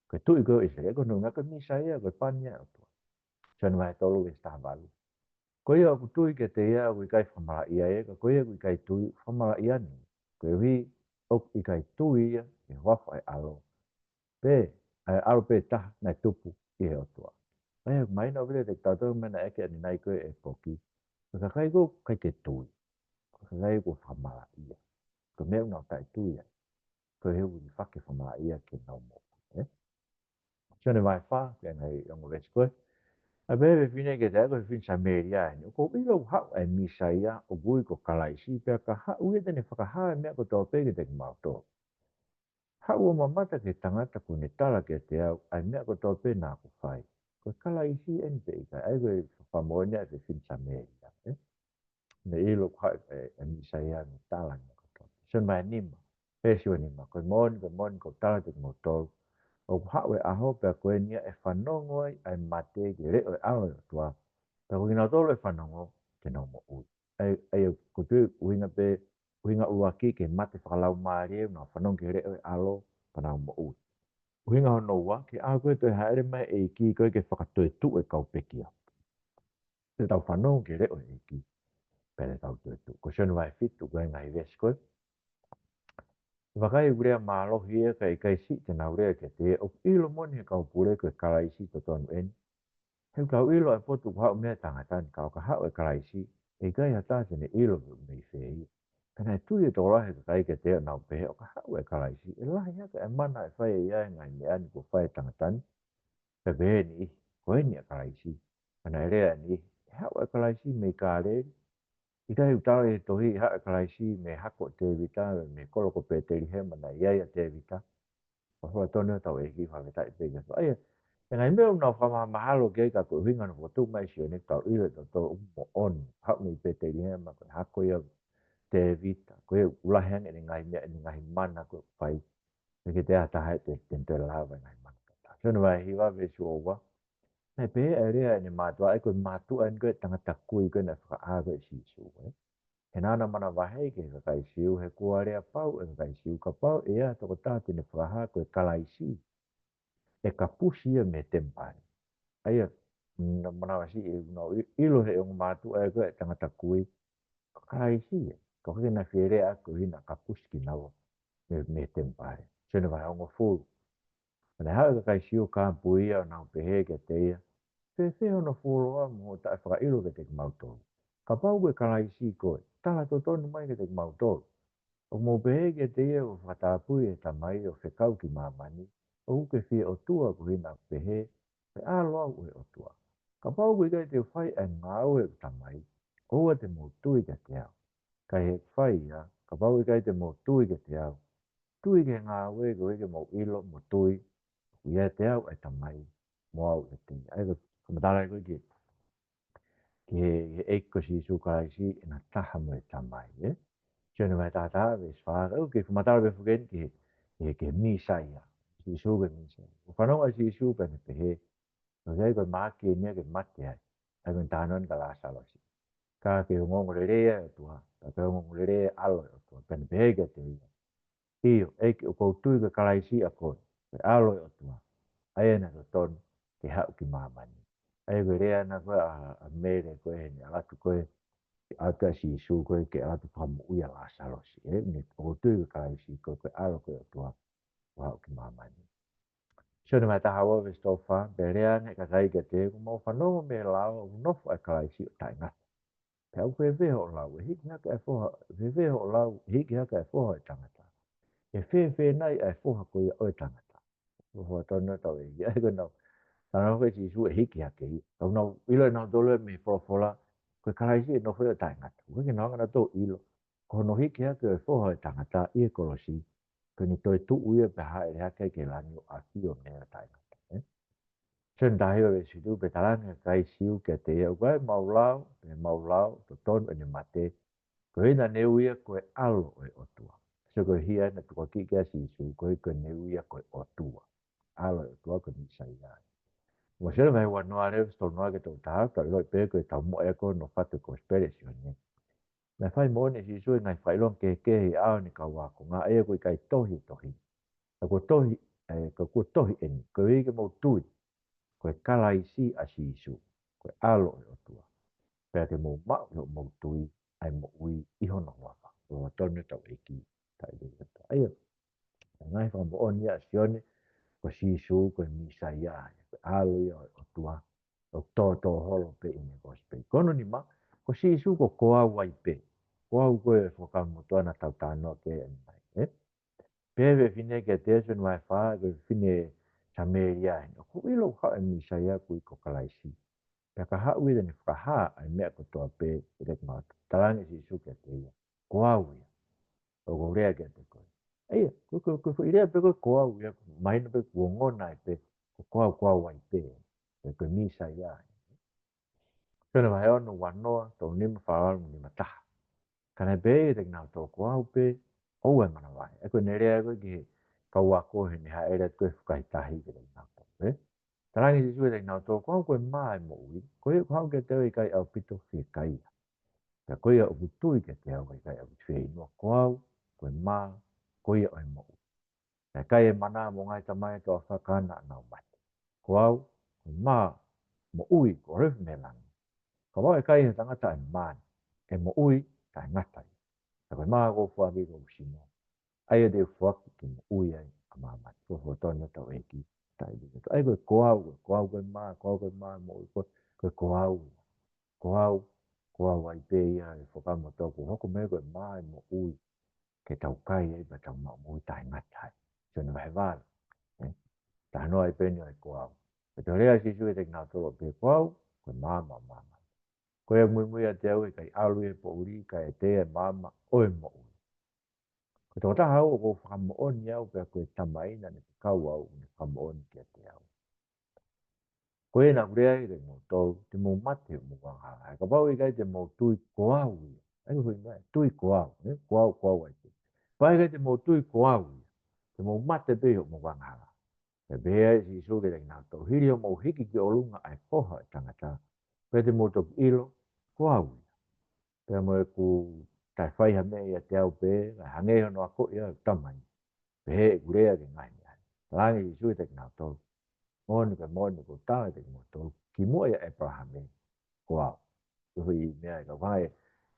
ko e Tuʻi koe ʻo ʻIsileli, ko hono ʻuhinga ko e Mīsaia, ko e pani ia ʻo e ʻOtua. Sione vahe tolu veesi taha valu. Ko ia ʻoku tui kiate ia ʻoku ʻikai fakamalaʻia ia, ka ko ia ʻoku ʻikai tui, fakamalaʻia ni. Koeʻuhi ʻoku ʻikai tui ia ʻi he huafa ʻo e ʻAlo. Pea, ʻa e ʻAlo pē taha naʻe tupu ʻi he ʻOtua. ʻA ia, mahino ʻaupito kiate kitautolu meʻa naʻe ʻeke ʻanenai ko ē ʻe Poki. Ko e kakai ʻoku ʻikai ke tui. Ko e kakai ʻoku fakamalaʻia. Ko e meʻa ʻoku nau taʻetui ai. Ko e hē ʻoku ʻi fake fakamalaʻia ke nau moʻui, ē? Sione vahe fā, ko e ngaahi ongo veesi ko ē. ʻA ia pehē ʻe he fefine kiate au, ko e fefine Samēlia eni, ʻoku ou ʻilo ʻoku haʻu ʻa e Mīsaia, ʻoku ui ko Kalaisi, pea ka haʻu ia te ne fakahā ʻa e meʻa kotoa pē kiate kimautolu. Haʻu ʻo mamata ki he tangata kuo ne tala kiate au ʻa e meʻa kotoa pē naʻa ku fai. Ko e Kalaisi eni pe ʻikai? ʻA ia ko e fakamoʻoni ʻa e fefine Samēlia, ē? Ne ʻilo ʻoku haʻu e, e Mīsaia, ne tala ʻa e meʻa kotoa. Sione vahe nima, veesi ua nima, ko e moʻoni, ko e moʻoni ʻoku ou tala kiate kimoutolu, ʻoku haʻu e ʻaho pea ko eni ia ʻe fanongo ai ʻa e mate ki he leʻo ʻo e ʻAlo ʻo e ʻOtua. Pea ko kinautolu ʻe fanongo te nau moʻui. ʻA ia, ʻa ia ʻoku ou tui ʻuhinga pē, ʻuhinga ʻuluaki ki he mate fakalaumālie, nau fanongo ki he leʻo ʻo e ʻAlo, pea nau moʻui. ʻUhinga hono ua, ki he ʻaho ko ē ʻe toe hāʻele mai e ʻEiki ko ē ke fakatoetuʻu e kau pekia. Te tau fanongo ki he leʻo ʻo e ʻEiki, pea te tau toetuʻu. Ko Sione vahe fitu, ko e ngaahi veesi ko ē. Vakai, ʻoku lea mālohi ia, ka ʻe ʻikai siʻi te nau lea kiate ia, ʻoku ʻilo moʻoni ʻe he kau pule ko e Kalaisi totonu eni. He ʻoku tau ʻilo ʻa e potu ʻoku haʻu mei ai e tangata ni, ka ʻo ka haʻu e Kalaisi, ʻe ʻikai ha taha te ne ʻilo pe ʻoku mei fē ia. Pea naʻe tui e tokolahi e kakai kiate ia ʻo nau pehē, ʻo ka haʻu e Kalaisi, ʻe lahi hake e mana ʻe fai ai ʻa e ngaahi meʻa ni kuo fai ʻe he tangata ni. Pea pehē ʻe he niʻihi, ko eni ʻa Kalaisi. Pea naʻe lea ʻa e niʻihi, ʻe haʻu e Kalaisi mei Kāleli? ʻIkai ʻoku tala ʻe he tohi ʻe haʻu e Kalaisi mei he hako ʻo Tēvita, mei he kolo ko Pētelihema naʻe ʻi ai ʻa Tēvita? Ko e fakatonutonu ia ʻa hotau ʻEiki, fakafetaʻi pē ki he ʻOtua. ʻA ia, ʻa e ngaahi meʻa ʻoku nau fakamahamahalo ki ai ka ko e ʻuhinga hono fokotuʻu mai ʻe Sione ke tau ʻilo ʻe tautolu ʻoku moʻoni. Haʻu mei Pētelihema, ko e hako ia ʻo Tēvita, ko ia ʻoku lahi ange ʻene ngaahi meʻa, ʻene ngaahi mana ko ē ʻoku fai. He ʻikai ke ʻi ai ha taha ia te, te ne toe lava e ngaahi mana ko ia. Sione vahe hiva veesi ua ua. Naʻe pehē ʻa e lea ʻa ʻene mātuʻa, ʻa ia ko e mātuʻa eni ko ē ʻo e tangata kui ko ē naʻe fakaʻā ko ē ʻe Sīsū, ē? He naʻa na manavahē ki he kakai Siu, he kuo lea pau ʻe he kakai Siu, kapau ʻe ʻi ai ha tokotaha te ne fakahā ko e Kalaisi, ʻe kapusi ia mei he temipale. ʻA ia, na manavasiʻi, ʻoku nau ʻi-, ʻilo ʻe he ongo mātuʻa ē ko ē ʻa e tangata kui, ko e Kalaisi ia. Ka ʻoku ʻikai ke na fie lea ʻaki koeʻuhi naʻa kapusi kinaua mei, mei he temipale. Sione vahe hongofulu. Pea naʻe haʻu e kakai Siu ʻo kāpui ia ʻo nau pehē kiate ia, Fēfē hono fuoloa mo hoʻo taʻefakaʻilo kiate kimautolu? Kapau ko e Kalaisi koe, tala totonu mai kiate kimautolu. ʻOku mou pehē kiate ia kuo fakatapui ʻe he Tamai ʻo fekau ki māmani, ʻoku ke fie ʻotua koeʻuhi naʻa ku pehē, Ko e ʻAlo au ʻo e ʻOtua. Kapau ʻoku ʻikai te u fai ʻa e ngāue ʻeku Tamai, ʻoua te mou tui kiate au. Ka ʻi heʻeku fai ia, kapau ʻe ʻikai te mou tui kiate au, tui ki he ngāue, koeʻuhi ke mou ʻilo mo tui ʻoku ʻiate au ʻa e Tamai, mo au ʻiate ia. ʻA ia ko e fakamatala ko ē ki he, ki he, ki he ʻEiki ko Sīsū Kalaisi ʻena taha mo e Tamai, ē? Sione vahe taha taha, veesi fā, ʻoku fakamatala pē foki eni ki he, ki he, ki he Mīsaia. Sīsū ko e Mīsaia. ʻOku fanongo ʻa Sīsū pea ne pehē, ʻoku ʻikai ko e mahaki eni ia ke mate ai, ʻa ia ko ʻene talanoa kia Lāsalosi. Ka ke ongoongolelei ʻa e ʻOtua, ka ke ongoongolelei ʻa e ʻAlo ʻo e ʻOtua. Pea ne pehē kiate ia, ʻio, ʻEiki, ʻoku ou tui ko e Kalaisi ʻa koe, ko e ʻAlo ʻo e ʻOtua, ʻa ia naʻe totonu ke haʻu ki māmani. ʻA ia ko e lea ena ko ē ʻa, ʻa Mele ko ē heʻene ʻalu atu ko ē, ʻalu atu ʻa Sīsū ko ē ke ʻalu atu fakamoʻui ʻa Lāsalosi, ē, ne ʻoku ou tui ko e Kalaisi ko e, ko e ʻAlo ko ē ʻo e ʻOtua, ʻo haʻu ki māmani. Sione vahe taha ua veesi tolu fā, pea lea ange ʻa e kakai kiate ia, ʻoku mau fanongo mei he lao ʻoku nofo ʻa e Kalaisi ʻo taʻengata. Pea ʻoku fēfē hoʻo lau, ʻe hiki hake ʻa e foha, fēfē hoʻo lau, ʻe hiki hake ʻa e Foha ʻo e Tangata? ʻE fēfē nai ʻa e foha ko ia ʻo e tangata? Ko e foha tonu ʻa hotau ʻEiki, ʻa ia ko ʻenau, talanoa ko ē ʻa Sīsū ʻe hiki hake ia. Ka ʻoku nau ʻilo ʻenautolu ia mei he folofola, ko e Kalaisi ʻe nofo ia ʻo taʻengata. ʻOku ʻikai ke nau hanga ʻenautolu ʻo ʻilo ko hono hiki hake ʻo e Foha ʻo e Tangata ʻi he kolosi, ko ʻene toetuʻu ia pea haʻele hake ki langi ʻo ʻafio mei ai ʻo taʻengata, ē? Sione taha hiva veesi fitu, pea talaange ʻe he kakai Siu kiate ia, ʻoku ʻikai ke mau lau, pe mau lau, totonu ʻene mate, koeʻuhi naʻa ne ui ia ko e ʻAlo ʻo e ʻOtua. Sio ko e hia naʻe tukuakiʻi ki ai ʻa Sīsū, koeʻuhi ko ʻene ui ia ko e ʻOtua. ʻAlo ʻo e ʻOtua, ko e Mīsaia. Mo Sione vahe ua noa leva veesi tolu noa ki he tolu taha, tau ʻiloʻi pē ko e taumuʻa ia ko ē hono fatu e Kosipeli ʻa Sione. Naʻe fai moʻoni ʻe Sīsū ʻi he ngaahi fakaʻilonga kehekehe ʻi he ʻao ʻo ʻene kau ākonga, ʻa ia ʻoku ʻikai tohi ʻi he tohi. Ka kuo tohi, ē, ka kuo tohi eni, koeʻuhi ke mou tui ko e Kalaisi ʻa Sīsū, ko e ʻAlo ʻo e ʻOtua. Pea ke mou maʻu ʻi hoʻomou tui ʻa e moʻui ʻi hono huafa. Ko e huafa tonu ʻo hotau ʻEiki, taʻe liliu atu. ʻA ia, ʻa e ngaahi fakamoʻoni ia ʻa Sione, ko Sīsū ko e Mīsaia, ko e ʻAlo ia ʻo e ʻOtua, ʻoku tōtō holo pē ʻi he Kosipeli. Ko hono nima, ko Sīsū ko e Ko Au Ai Pē. Ko au ko e Fuakava Motuʻa naʻa tau talanoa ki ai ʻanenai, ē? Pehē ʻe he fefine kiate ia, Sione vahe fā, ko e fefine Samēlia eni. ʻOku ou ʻilo ʻoku haʻu e Mīsaia ʻoku ui ko Kalaisi. Pea ka haʻu ia te ne fakahā ʻa e meʻa kotoa pē ʻiate kimautolu. Talaange ʻe Sīsū kiate ia, ko au ia ʻoku ou lea kiate koe. ʻA ia, ko, ko, ko, ko e lea pē ko ē ko au ia, mahino pē kuo ongona ai pē, ko, ko au, ko au ai pē, pe ko e Mīsaia. Sione vahe ono, ua noa, tolu nima, fā valu, nima taha. Ka naʻe pehē ʻiate kinautolu, ko au pē, ʻoua ʻe manavahē. ʻA ia ko ʻene lea ko ē ki he kau ako heʻene haʻele atu ko ē fukahi tahi kiate kinautolu, ē? Talaange ʻe Sīsū kiate kinautolu, ko au ko e mā ʻo e moʻui, ko ia ʻoku haʻu kiate au ʻe ʻikai ʻaupito fiekaia. Pea ko ia ʻoku tui kiate au ʻe ʻikai ʻaupito fieinua. Ko au ko e mā, ko ia ʻo e moʻui. Naʻe kai ʻa e mana mo e ngaahi tamai ʻo e toafa ka naʻa nau mate. Ko au ko e mā ʻo e moʻui kuo ʻosi mei langi. Kapau ʻe kai ʻe ha tangata ʻa e mā ni, ʻe moʻui taʻengata ia. Ka ko e mā kuo u foaki ki hoku sino, ʻa ia te u foaki ke moʻui ai ʻa māmani. Ko e huafa tonu ʻo hotau ʻEiki, taʻe liliu atu. ʻA ia ko e ko au, ko e ko au ko e mā, ko au ko e mā ʻo e moʻui, ko e, ko e ko au ia. Ko au, ko au ai pē ia ʻi he Fuakava Motuʻa, kuo hoko mai ko e mā ʻo e moʻui, ke tau kai ai pea tau maʻu moʻui taʻengata ai. Sione vahe valu, ē? Talanoa ai pē eni ʻo e ko au. Pea toe lea ʻa Sīsū kiate kinautolu ʻo pehē, ko au ko e maama ʻo māmani. Ko ia ʻoku muimui ʻiate au ʻe ʻikai ʻalu ia ʻi he poʻuli, ka ʻe ʻiate ia ʻa e maama ʻo e moʻui. Ko e tokotaha au ʻoku ou fakamoʻoni au, pea ko e Tamai naʻa ne fekau au, ne fakamoʻoni kiate au. Ko ia naʻa ku lea ai kiate kimoutolu, te mou mate ʻi hoʻomou angahala. He kapau ʻe ʻikai te mou tui ko au ia. ʻA ia ko e foʻi meʻa, tui ko au, ē? Ko au, ko au ai pē. Kapau ʻe ʻikai te mou tui ko au ia, te mou mate pē ʻi hoʻomou angahala. Pea pehē ai ʻe Sīsū kiate kinautolu, hili hoʻomou hiki ki ʻolunga ʻa e Foha ʻo e Tangata, pea te mou toki ʻilo ko au ia. Pea mo ʻeku taʻe fai ha meʻa ʻiate au pē, kae hangē hono akoʻi au ʻe heʻeku Tamai, pehē ʻeku lea ki he ngaahi meʻa ni. Talaange ʻe Sīsū kiate kinautolu, moʻoni, ko e moʻoni ʻoku ou tala kiate kimoutolu, kimuʻa ʻia ʻĒpalahame, ko au. Ko e foʻi meʻa ʻe kau fanga ʻe,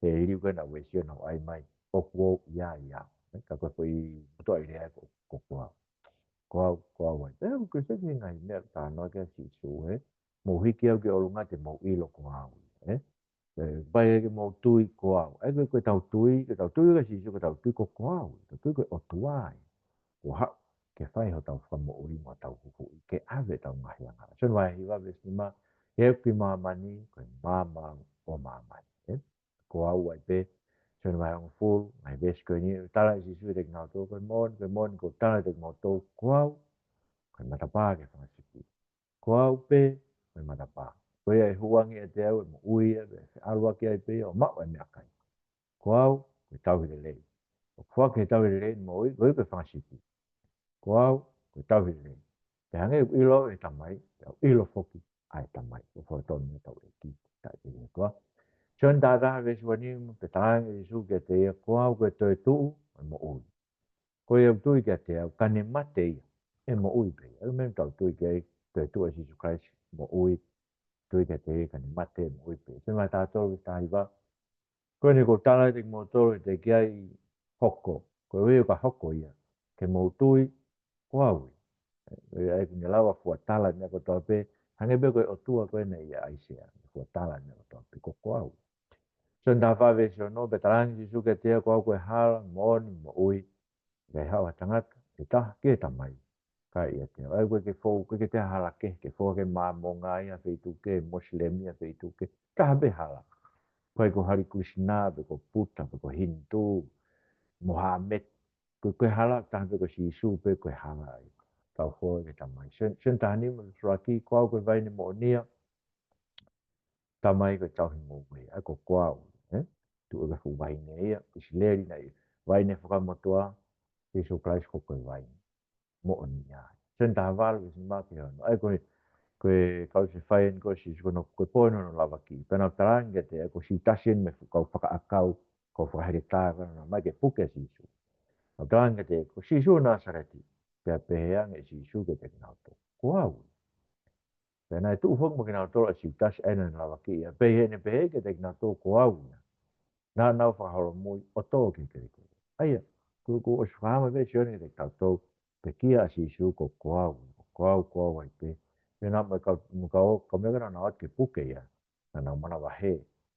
ʻe liliu ko ē ʻa Uesi ʻo nau ʻai mai, ʻoku ou ʻi ai au. Ē, ka ko e foʻi motuʻaʻi lea ko, ko, ko au. Ko au, ko au ai. Ē, ʻoku kei seki ngaahi meʻa ʻoku talanoa ki ai ʻa Sīsū, ē? Mou hiki au ki ʻolunga te mou ʻilo ko au, ē? Ē, kapau ʻe ʻikai ke mou tui ko au. Ē, ko, ko ʻetau tui, ko ʻetau tui kia Sīsū, ko ʻetau tui ko, ko au, ko ʻetau tui ko e ʻOtua ia. Kuo haʻu ke fai hotau fakamoʻui mo hotau huhuʻi, ke ʻave ʻetau ngaahi angahala. Sione vahe hiva veesi nima, ʻi heʻeku ki māmani, ko e maama ʻo māmani, ē? Ko au ai pē. Sione vahe hongofulu, ngaahi veesi ko eni, tala ʻe Sīsū kiate kinautolu, ko e moʻoni, ko e moʻoni, ʻoku ou tala kiate kimoutolu, ko au, ko e matapā ki he fanga sipi. Ko au pē, ko e matapā. Ko ia ʻe hū ange ʻiate au ʻe moʻui ia, pea ʻe ʻalu hake ai pē ia ʻo maʻu ʻa e meʻakai. Ko au, ko e tauhi lelei. ʻOku foaki ʻe he tauhi lelei ʻene moʻui, koeʻuhi ko e fanga sipi. Ko au, ko e tauhi lelei. Pea hangē ʻoku ʻilo au ʻe he Tamai, pea ʻoku ʻilo foki ʻa e Tamai. Ko e fotonu ʻetau ʻEiki, taʻe te koa. Sione taha taha veesi ua nima, pea talaange ʻe Sīsū kiate ia, ko au ko e toetuʻu, ko e moʻui. Ko ia ʻoku tui kiate au, ka ne mate ia, ʻe moʻui pē ia. ʻA ia meʻa ʻoku tau tui ki ai, toetuʻu ʻa Sīsū Kalaisi, moʻui, tui kiate ia, ka ne mate, ʻe moʻui pē ia. Sione vahe taha tolu veesi taha hiva, ko eni ʻoku ou tala kiate kimoutolu, ʻe teʻeki ai hoko. Koeʻuhi ʻo ka hoko ia, ke mou tui, ko au ia. ʻE, ʻe, ʻoku ne lava fua tala meʻa kotoa pē, hangē pē ko e ʻOtua ko ena ʻia ʻAisea, fua tala meʻa kotoa pē, ko, ko au. Sione taha fā veesi ono, pea talaange ʻe Sīsū kiate ia, ko au ko e hala, moʻoni, moʻui. ʻIkai haʻu ha tangata ʻe taha ki he Tamai, kae ʻiate au. ʻA ia ʻoku ʻikai ke fou, ʻoku ʻikai ke toe hala kehe, ke fou hake Māmonga ia ha feituʻu kehe, Mosilemi ia ha feituʻu kehe, taha pē hala. ʻIkai ko Hare Krishna, pe ko Buddha, pe ko Hindu, Mohammed, ko, ko e hala, taha pē ko Sīsū pē ko e hala ia. Tau fou ki he Tamai. Sione, Sione taha nima, ʻuluaki, ko au ko e vaine moʻonia, Tamai ko e tauhi moʻui, ʻa ia ko, ko au, ē? Tuʻu ʻa e fuʻu vaine ia, ʻIsileli naʻe vaine fakamotuʻa, Sīsū Kalaisi ko, ko e vaine moʻonia. Sione taha valu veesi nima ki he ono. ʻA ia ko e, ko e kau sefai eni ko Sīsū ko hono, ko e pō eni hono lavaki. Pea nau talaange kiate ia, ʻa ia ko Siutasi eni mei he fuʻu kau fakaʻakau, kau fakaheletā, ka nau ō mai ke puke ʻa Sīsū. Nau talaange kiate ia, ko Sīsū ʻo Nāsaleti. Pea pehē ange ʻe Sīsū kiate kinautolu, ko au. Pea naʻe tuʻu foki mo kinautolu ʻa Siutasi, ʻa ia naʻa ne lavaki ia. Pea ʻi heʻene pehē kiate kinautolu, ko au ia, naʻa nau fakaholomui ʻo tō ki he kelekele. ʻA ia, kuo, kuo ʻosi fakahā mai pē ʻe Sione kiate kitautolu, pekia ʻa Sīsū ko, ko au, ko au, ko au ai pē. Pea naʻa mo e kau, mo e kau, kau meʻa naʻa nau ō atu ke puke ia, naʻa nau manavahē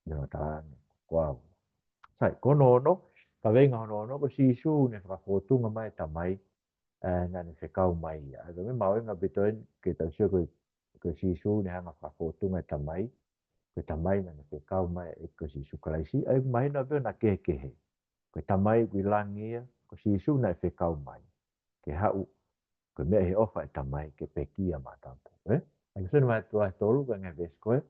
ʻi hono talaange, ko au. Sai, ko hono ono, kaveinga hono ono, ko Sīsū ne fakafōtunga mai e Tamai, ē, naʻa ne fekau mai ia. ʻA ia ko e meʻa mahuʻinga ʻaupito eni ke tau sio ko, ko Sīsū ne hanga ʻo fakafōtunga e Tamai, ko e Tamai naʻa ne fekau mai ʻa e ʻEiki ko Sīsū Kalaisi. ʻA ia ʻoku mahino pē ʻoku na kehekehe. Ko e Tamai ʻoku ʻi langi ia, ko Sīsū naʻe fekau mai ke haʻu, ko e meʻa ʻi he ʻofa e Tamai ke pekia maʻatautolu, ē? ʻA ia ko Sione vahe tolu, ko e ngaahi veesi ko ē,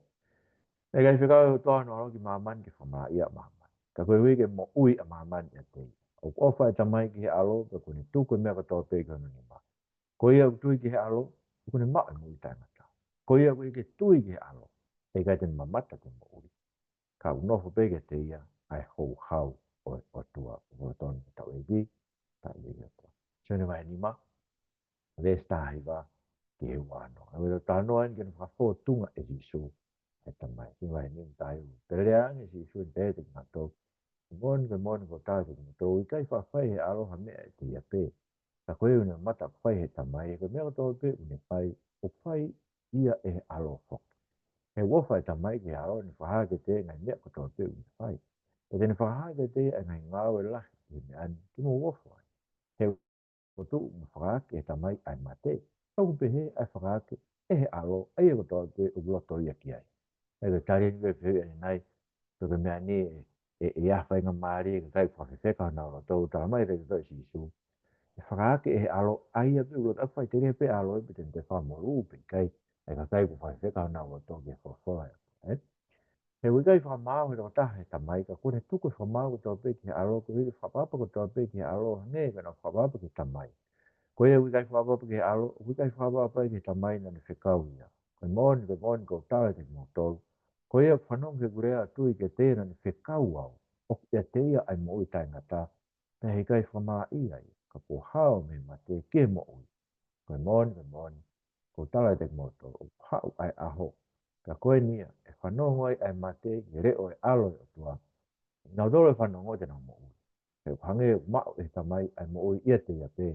ʻe ʻikai fekau ʻe he ʻOtua hono ʻAlo ki māmani ke fakamalaʻia ʻa māmani, ka koeʻuhi ke moʻui ʻa māmani ʻiate ia. ʻOku ʻofa e Tamai ki he ʻAlo, pea kuo ne tuku e meʻa kotoa pē ki hono nima. Ko ia ʻoku tui ki he ʻAlo, ʻoku ne maʻu e moʻui taʻengata. Ko ia ʻoku ʻikai ke tui ki he ʻAlo, ʻe ʻikai te ne mamata ki he moʻui, ka ʻoku nofo pē kiate ia ʻa e houhau ʻo e ʻOtua. Ko e fotonu ʻetau ʻEiki, taʻe te koa. Sione vahe nima, veesi taha hiva ki he ua noa. ʻA ia ko e talanoa eni ki hono fakafōtunga ʻe Sīsū e Tamai. Sione vahe nima, taha hiva. Pea lea ange ʻe Sīsū ʻo pehē kiate kinautolu, ko e moʻoni, ko e moʻoni, ʻoku ou tala kiate kimoutolu, ʻoku ʻikai faʻa fai ʻe he ʻAlo ha meʻa ʻiate ia pē, ka ko ia ʻoku ne mamata ʻoku fai ʻe he Tamai, he ko e meʻa kotoa pē ʻoku ne fai, ʻoku fai ia ʻe he ʻAlo foki. He ʻoku ʻofa e Tamai ki he ʻAlo, ʻo ne fakahā kiate ia e ngaahi meʻa kotoa pē ʻoku ne fai. Pea te ne fakahā kiate ia e ngaahi ngāue lahi ʻi he meʻa ni, ke mou ʻofa ai. He ʻoku tuʻu mo fakaake ʻe he Tamai ʻa e mate, ʻoku pehē ʻa e fakaake ʻe he ʻAlo ʻa ia kotoa pē ʻoku loto ia ki ai. ʻA ia ko e tali eni ko e fehuʻi ʻanenai, ko e meʻa ni ʻe, ʻe, ʻe ʻi ai ha faingamālie ki he kakai ʻoku fakafefeka honau loto, ʻoku tala mai ʻe he ʻEiki ko Sīsū, ʻe fakaake ʻe he ʻAlo ʻa ia pē ʻoku loto, ʻoku faʻiteliha pē ʻa e ʻAlo ia pe te ne toe fakamolū pe ʻikai ʻa e kakai ʻoku fakafefeka honau loto ki he folofola, ē? He ʻoku ʻikai fakamaau ʻe he tokotaha ʻa e Tamai, ka kuo ne tuku e fakamaau kotoa pē ki he ʻAlo, koeʻuhi ke fakaʻapaʻapa kotoa pē ki he ʻAlo, hangē ko ʻenau fakaʻapaʻapa ki he Tamai. Ko ia ʻoku ʻikai fakaʻapaʻapa ki he ʻAlo, ʻoku ʻikai fakaʻapaʻapa ia ki he Tamai naʻa ne fekau ia. Ko e moʻoni, ko e moʻoni, ʻoku ou tala kiate kimoutolu, ko ia ʻoku fanongo ki heʻeku lea ʻo tui kiate ia naʻa ne fekau au, ʻoku ʻiate ia ʻa e moʻui taʻengata, pea he ʻikai fakamalaʻia ia, ka kuo hao mei he mate ki he moʻui. Ko e moʻoni, ko e moʻoni, ʻoku ou tala kiate kimoutolu, ʻoku haʻu ʻa e ʻaho, pea ko eni ia ʻe fanongo ai ʻa e mate ki he leʻo ʻo e ʻAlo ʻo e ʻOtua. Nautolu ʻe fanongo te nau moʻui. He ʻoku hangē ʻoku maʻu ʻe he Tamai ʻa e moʻui ʻiate ia pē.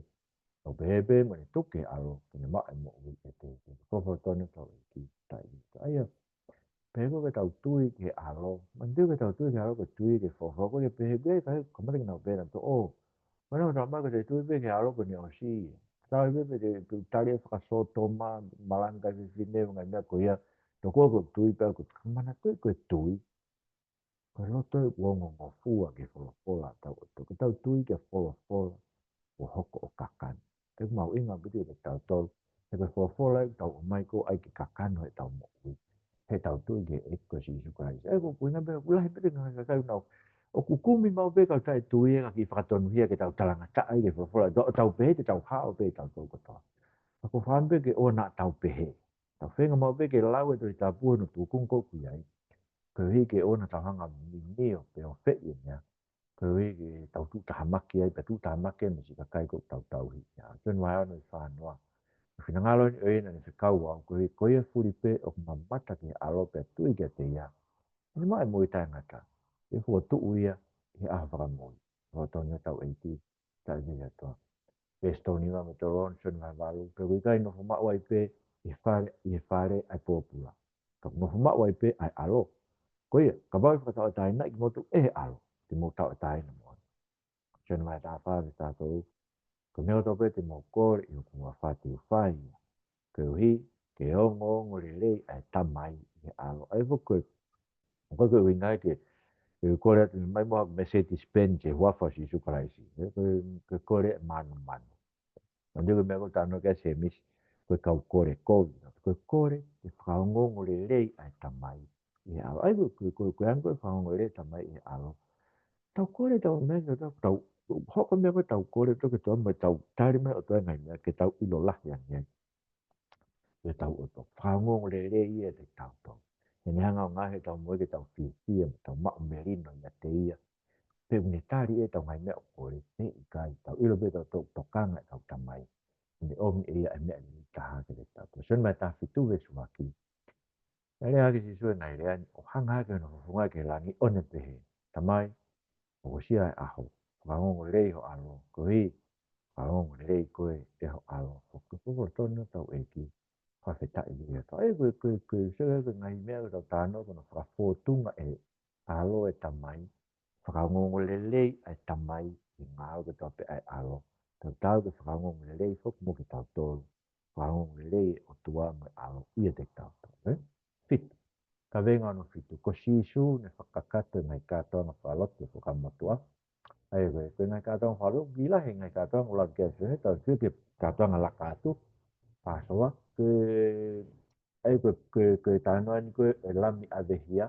ʻOku pehē pē mo ʻene tuku ki he ʻAlo ke ne maʻu e moʻui ʻiate ia pē. Ko e folofola tonu ʻetau ʻEiki, taʻe te koa. ʻA ia, pehē ko ē ke tau tui ki he ʻAlo. Manatuʻi ke tau tui ki he ʻAlo, ko e tui ki he folofola. Ko e pehē pē, ka he kamata ke nau pehē nautolu, ʻo, ko ʻenau tala mai ko e tui pē ki he ʻAlo ko eni ʻosi. Tau pē pē te, te tali e fakasōtoma, malanga e fefine, ngaahi meʻa ko ia. Tokua ko e tui pē, ko e manatuʻi ko e tui. Ko e loto ē ʻoku ongongofua ki he folofola ʻa hotau ʻOtua. Ko ʻetau tui ki he folofola ʻoku hoko ʻo kakano. Pea ʻoku mahuʻinga ʻaupito kiate kitautolu. He ko e folofola ē ʻoku tau ʻomai ʻoku ʻai ke kakano ʻetau moʻui. He ʻetau tui ki he ʻEiki ko Sīsū Kalaisi. ʻA ia ʻoku ʻuhinga pē, ʻoku lahi pē ngaahi kakai ʻoku nau, ʻoku kumi maʻu pē kau taʻetui ē, ka kiʻi fakatonuhia ke tau talangataʻa ai ki he folofola. Tau, tau pehē te tau hao pē tautolu kotoa. Ka ʻoku ou fakaʻamu pē ke ʻoua naʻa tau pehē. Tau feinga maʻu pē ke lau e Tohi Tapu hono tūkunga ʻoku ʻi ai. Koeʻuhi ke ʻoua naʻa tau hanga ʻo minio pe ʻofeʻi e meʻa. Koeʻuhi ke tau tuʻutāmaki ai, pe tuʻutāmaki ai mo e siʻi kakai ʻoku tau tauhi. ʻIa, Sione vahe ono veesi fā noa. Ko e finangalo eni ʻo ia naʻa ne fekau au, koeʻuhi ko ia fuli pē ʻoku mamata ki he ʻAlo pea tui kiate ia, ʻe maʻu e moʻui taʻengata. ʻE fokotuʻu ia ʻi he ʻaho fakamui. Lolotonga ʻetau ʻEiki, taʻe ia toa. Veesi tolu nima mo e tolu ono, Sione vahe valu, pea ʻoku ʻikai nofo maʻu ai pē ʻi he fale, ʻi he fale ʻa e pōpula. Ka ʻoku nofo maʻu ai pē ʻa e ʻAlo. Ko ia, kapau ʻe fakatauʻatāinaʻi kimoutolu ʻe he ʻAlo, te mou tauʻatāina moʻoni. Sione vahe taha fā veesi taha tolu, ko e meʻa kotoa pē te mou kole ʻi hoku huafa te u fai ia. Koeʻuhi ke ongoongolelei ʻa e Tamai ʻi he ʻAlo. ʻA ia foki ko e, ʻoku ʻikai ko e ʻuhinga ia ke, ke kole atu mai mo haʻaku Mercedes Benz ʻi he huafa ʻo Sīsū Kalaisi. Ē, ko e, ko e kole ʻa e manumanu. Manatuʻi ko e meʻa ko ē ʻoku talanoa ki ai ʻa Sēmisi, ko e kau kole kovi. Ko e kole ke fakaongoongolelei ʻa e Tamai ʻi he ʻAlo. ʻA ia ko e, ko e, ko e, ko e anga ko ē fakaongoongolelei ʻa e Tamai ʻi he ʻAlo. Tau kole, tau meʻa, tau, tau, hoko e meʻa ko ē tau kole, tau ke tau mai, tau tali mai ʻOtua e ngaahi meʻa ke tau ʻilo lahi ange ai. Ke tau ʻoto, fakaongoongolelei ia ʻiate kitautolu. He ne hanga ʻo ngaohi ʻetau moʻui ke tau fiefia, mo tau maʻu melino ʻiate ia. Pe ʻoku ne tali ʻetau ngaahi meʻa ʻoku kole, pe ʻikai, tau ʻilo pē ʻoku tau tokanga ki heʻetau Tamai. Ne ʻomi ʻe ia e meʻa lelei taha kiate kitautolu. Sione vahe taha fitu veesi ʻuluaki. Naʻe lea hake ʻa Sīsū ʻi he ngaahi lea ni, ʻo hanga hake hono fofonga ki he langi, ʻo ne pehē, Tamai, ʻoku ʻosi ʻa e ʻaho, fakaongoongolelei ho ʻAlo, koeʻuhi, fakaongoongolelei koe ʻe ho ʻAlo. Ko e folofola tonu ʻa hotau ʻEiki, fakafetaʻi ki he ʻOtua. ʻA ia ko e, ko e, ko e, sio ki he ngaahi meʻa ʻoku tau talanoa ki hono fakafōtunga ʻe he ʻAlo e Tamai, fakaongoongolelei ʻa e Tamai ʻi he ngāue kotoa pē ʻa e ʻAlo. Tautau ke fakaongoongolelei foki mo kitautolu. Fakaongoongolelei ʻa e ʻOtua mo e ʻAlo ʻiate kitautolu, ē? Fitu. Kaveinga hono fitu. Ko Sīsū ne fakakakato e ngaahi kātoanga fakalotu ʻo e Fuakava Motuʻa. ʻA ia ko e, ko e ngaahi kātoanga fakalotu, ʻoku lahi e ngaahi kātoanga ʻoku lava ke ʻasi he tau sio ki he kātoanga laka atu. Pāsova, ko e, ʻa ia ko e, ko e, ko e talanoa eni ko ē e Lami ʻAvehia,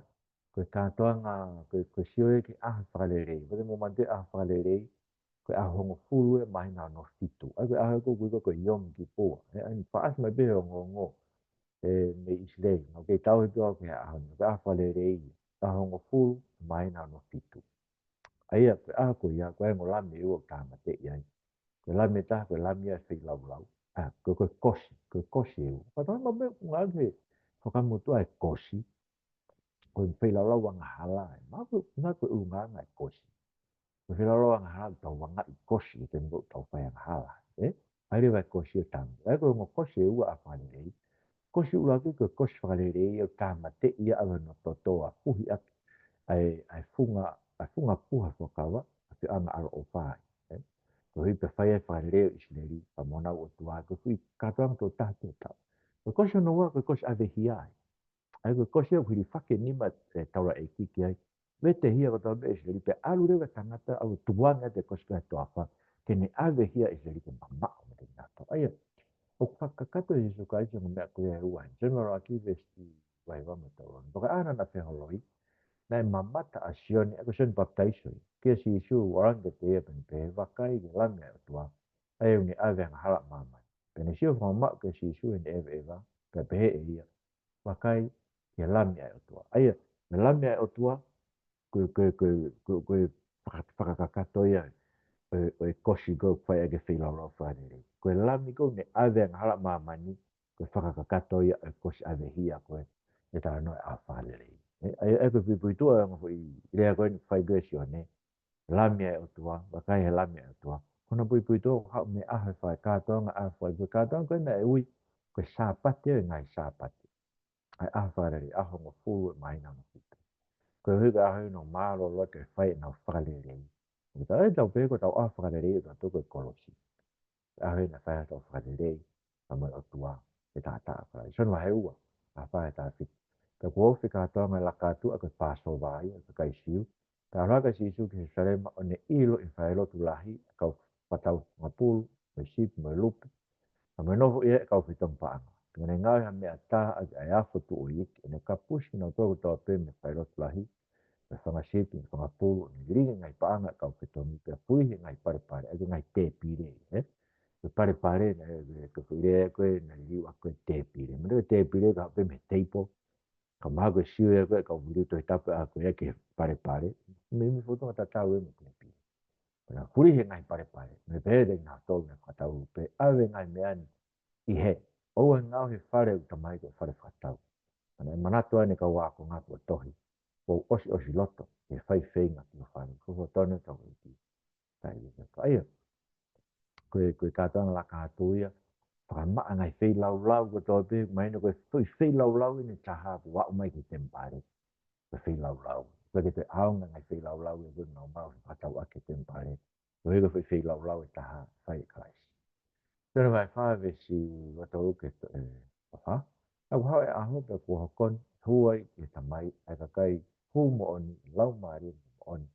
ko e kātoanga, ko e, ko e sio ia ki he ʻaho fakalelei. Ko e mo mante ʻaho fakalelei, ko e ʻaho hongofulu ʻo e māhina hono fitu. ʻA ia ko e ʻaho ko ē ʻoku ui ko e Yom Kippur. Ē, ʻa ia ne faʻa ʻasi mai pē he ongoongo, ē, mei ʻIsileli. Naʻa ku kei tauhi pē au ki he ʻaho ni, ko e ʻaho fakalelei, ʻaho hongofulu ʻo e māhina hono fitu. ʻA ia, ko e ʻaho ko ia, ko e ongo lami ʻe ua ʻoku tāmateʻi ai. Ko e lami ʻe taha, ko e lami ʻa e feilaulau. ʻA, ko, ko e kosi, ko e kosi ʻe ua. Ka tau meʻa ʻoku ngāueʻaki he Fuakava Motuʻa e kosi, ko e feilaulau angahala, ē. Mahalo ko e, mahalo ko e ʻulungaanga e kosi. Ko e feilaulau angahala ʻoku tau angaʻi kosi, he taimi ʻoku tau fai angahala, ē? ʻA ia leva e kosi ʻo tāmateʻi. ʻA ia ko e ongo kosi ʻe ua ʻa e fakalelei. Kosi ʻuluaki ko e kosi fakalelei ʻoku tāmateʻi ia ʻaki hono toto ʻa e fuhi ʻaki ʻa e, ʻa e funga, ʻa e funga puha fuakava, ʻa e ʻAlo ʻoku Fai, ē? Koeʻuhi pea fai ai e fakalelei ʻo ʻIsileli, pea mo honau ʻOtua, ko e foʻi kātoanga tuʻo taha tuʻo taha. Ko e kosi hono ua, ko e kosi ʻavehia ia. ʻA ia ko e kosi ʻoku hilifaki e nima e taulaʻeiki ki ai. Vetehia kotoa pē ʻIsileli pea ʻalu leva e tangata ʻo tukuange atu e kosi ki he toafa, ke ne ʻavehia ʻIsileli ke mamaʻo meiate kinautolu. ʻA ia, ʻoku fakakakato ʻe Sīsū Kalaisi e ongo meʻa ko ia ʻe ua. Sione vahe ʻuluaki veesi vahe ua mo e tolu. Pea ko e ʻaho naʻa na feholoi, naʻe mamata ʻa Sione, ʻa ia ko Sione Papitaiso ia, kia Sīsū, ʻo ʻalu ange kiate ia pea ne pehē, Vakai, ko e Lami ʻa e ʻOtua, ʻa ia ʻoku ne ʻave e angahala ʻa māmani. Pea ne sio fakamamaʻu kia Sīsū heʻene ʻeveʻeva, pea pehē ʻe ia, Vakai, ko e Lami ʻa e ʻOtua. ʻA ia, ko e Lami ʻa e ʻOtua, ko e, ko e, ko e, ko e, ko e faka-, fakakakato ia ʻo e, ʻo e kosi ko ē ʻoku fai ʻaki e feilaulau fakalelei. Ko e Lami ko ē ʻoku ne ʻave e angahala ʻa māmani, ko e fakakakato ia ʻo e kosi ʻavehia ko ē ʻoku talanoa ai e ʻaho fakalelei. Ē, ʻa ia, ʻa ia ko e puipuituʻa ʻo e ongo foʻi lea ko eni ʻoku fai ko ē ʻe Sione, Lami ʻa e ʻOtua, vakai ko e Lami ʻa e ʻOtua. Ko hono puipuituʻa ʻoku haʻu mei he ʻaho ʻe fā, kātoanga ʻaho ʻe fā, ko e kātoanga ko ē naʻe ui ko e Sāpate ʻo e ngaahi Sāpate. ʻA e ʻaho fakalelei, ʻaho hongofulu ʻo e māhina hono fitu. Koeʻuhi ko e ʻaho ia ʻoku nau mālōlō atu ke fai ʻenau fakalelei. ʻOku tau, ʻe tau pehē ko ʻetau ʻaho fakalelei ʻo tautolu ko e kolosi. ʻAho ia naʻe fai ai ʻetau fakalelei pea mo e ʻOtua, ʻe taʻataʻa fakalelei. Sione vahe ua, ʻa e fā ki he taha fitu. Pea kuo ofi e kātoanga Lakatu ʻa ko e Pāsova ia ʻa e kakai Siu. Pea ʻalu hake ʻa Sīsū ki Selusalema ʻo ne ʻilo ʻi he falelotu lahi ʻa e kau fakatau fanga pulu, mo e sipi, mo e lupe, pea mo e nofo ʻi he kau fetongi paʻanga. Pea ne ngaohi ha meʻa tā ʻaki ʻa e afo tuʻu ʻo e iiki, ʻo ne kapusi kinautolu kotoa pē mei he falelotu lahi, mei he fanga sipi, mei he fanga pulu, ʻo ne lilingi e ngaahi paʻanga ʻa e kau fetongi, pea fuihi e ngaahi palepale, ʻa e ngaahi tēpile, ē? Ko e palepale, naʻe, ko e foʻi lea ko ē naʻe liliu ʻaki ko e tēpile. Manatuʻi ko e tēpile, ka haʻu pē mei he table, ka mahalo ko e sio ia ko ē ʻa e kau liliu Tohi Tapu ʻa ko ē ki he palepale. Meimei fōtunga tatau ia mo e tēpile. Pea na fulihi e ngaahi palepale, mo e pehē kiate kinautolu naʻe fakatau pē, ʻave e ngaahi meʻa ni ʻi hē, ʻoua ʻe ngaohi e fale ʻo ʻeku Tamai ko e fale fakatau. Pea naʻe manatu ai ʻene kau ākonga kuo tohi, kuo u ʻosiʻosi loto ʻi he fai feinga ki ho fale. Ko e fotone tau iti. Ka ia, ka ia. Ko e, ko e kātoanga Lakatu ia, fakamaʻa e ngaahi feilaulau kotoa pē, mahino ko e foʻi feilaulau ʻeni ʻe taha kuo aʻu mai ki he temipale. Ko e feilaulau. Ko e ke te ʻaonga e ngaahi feilaulau ia ko ē naʻa nau maʻu he fakatau ʻaki e temipale. Ko e ko e foʻi feilaulau ʻe taha fai ʻe Kalaisi. Sione vahe fā veesi ua tolu ki he, ē, fā. Pea kuo haʻu e ʻaho pea kuo hoko ʻene hū ai ki he Tamai ʻa e kakai hū moʻoni, laumālie moʻoni.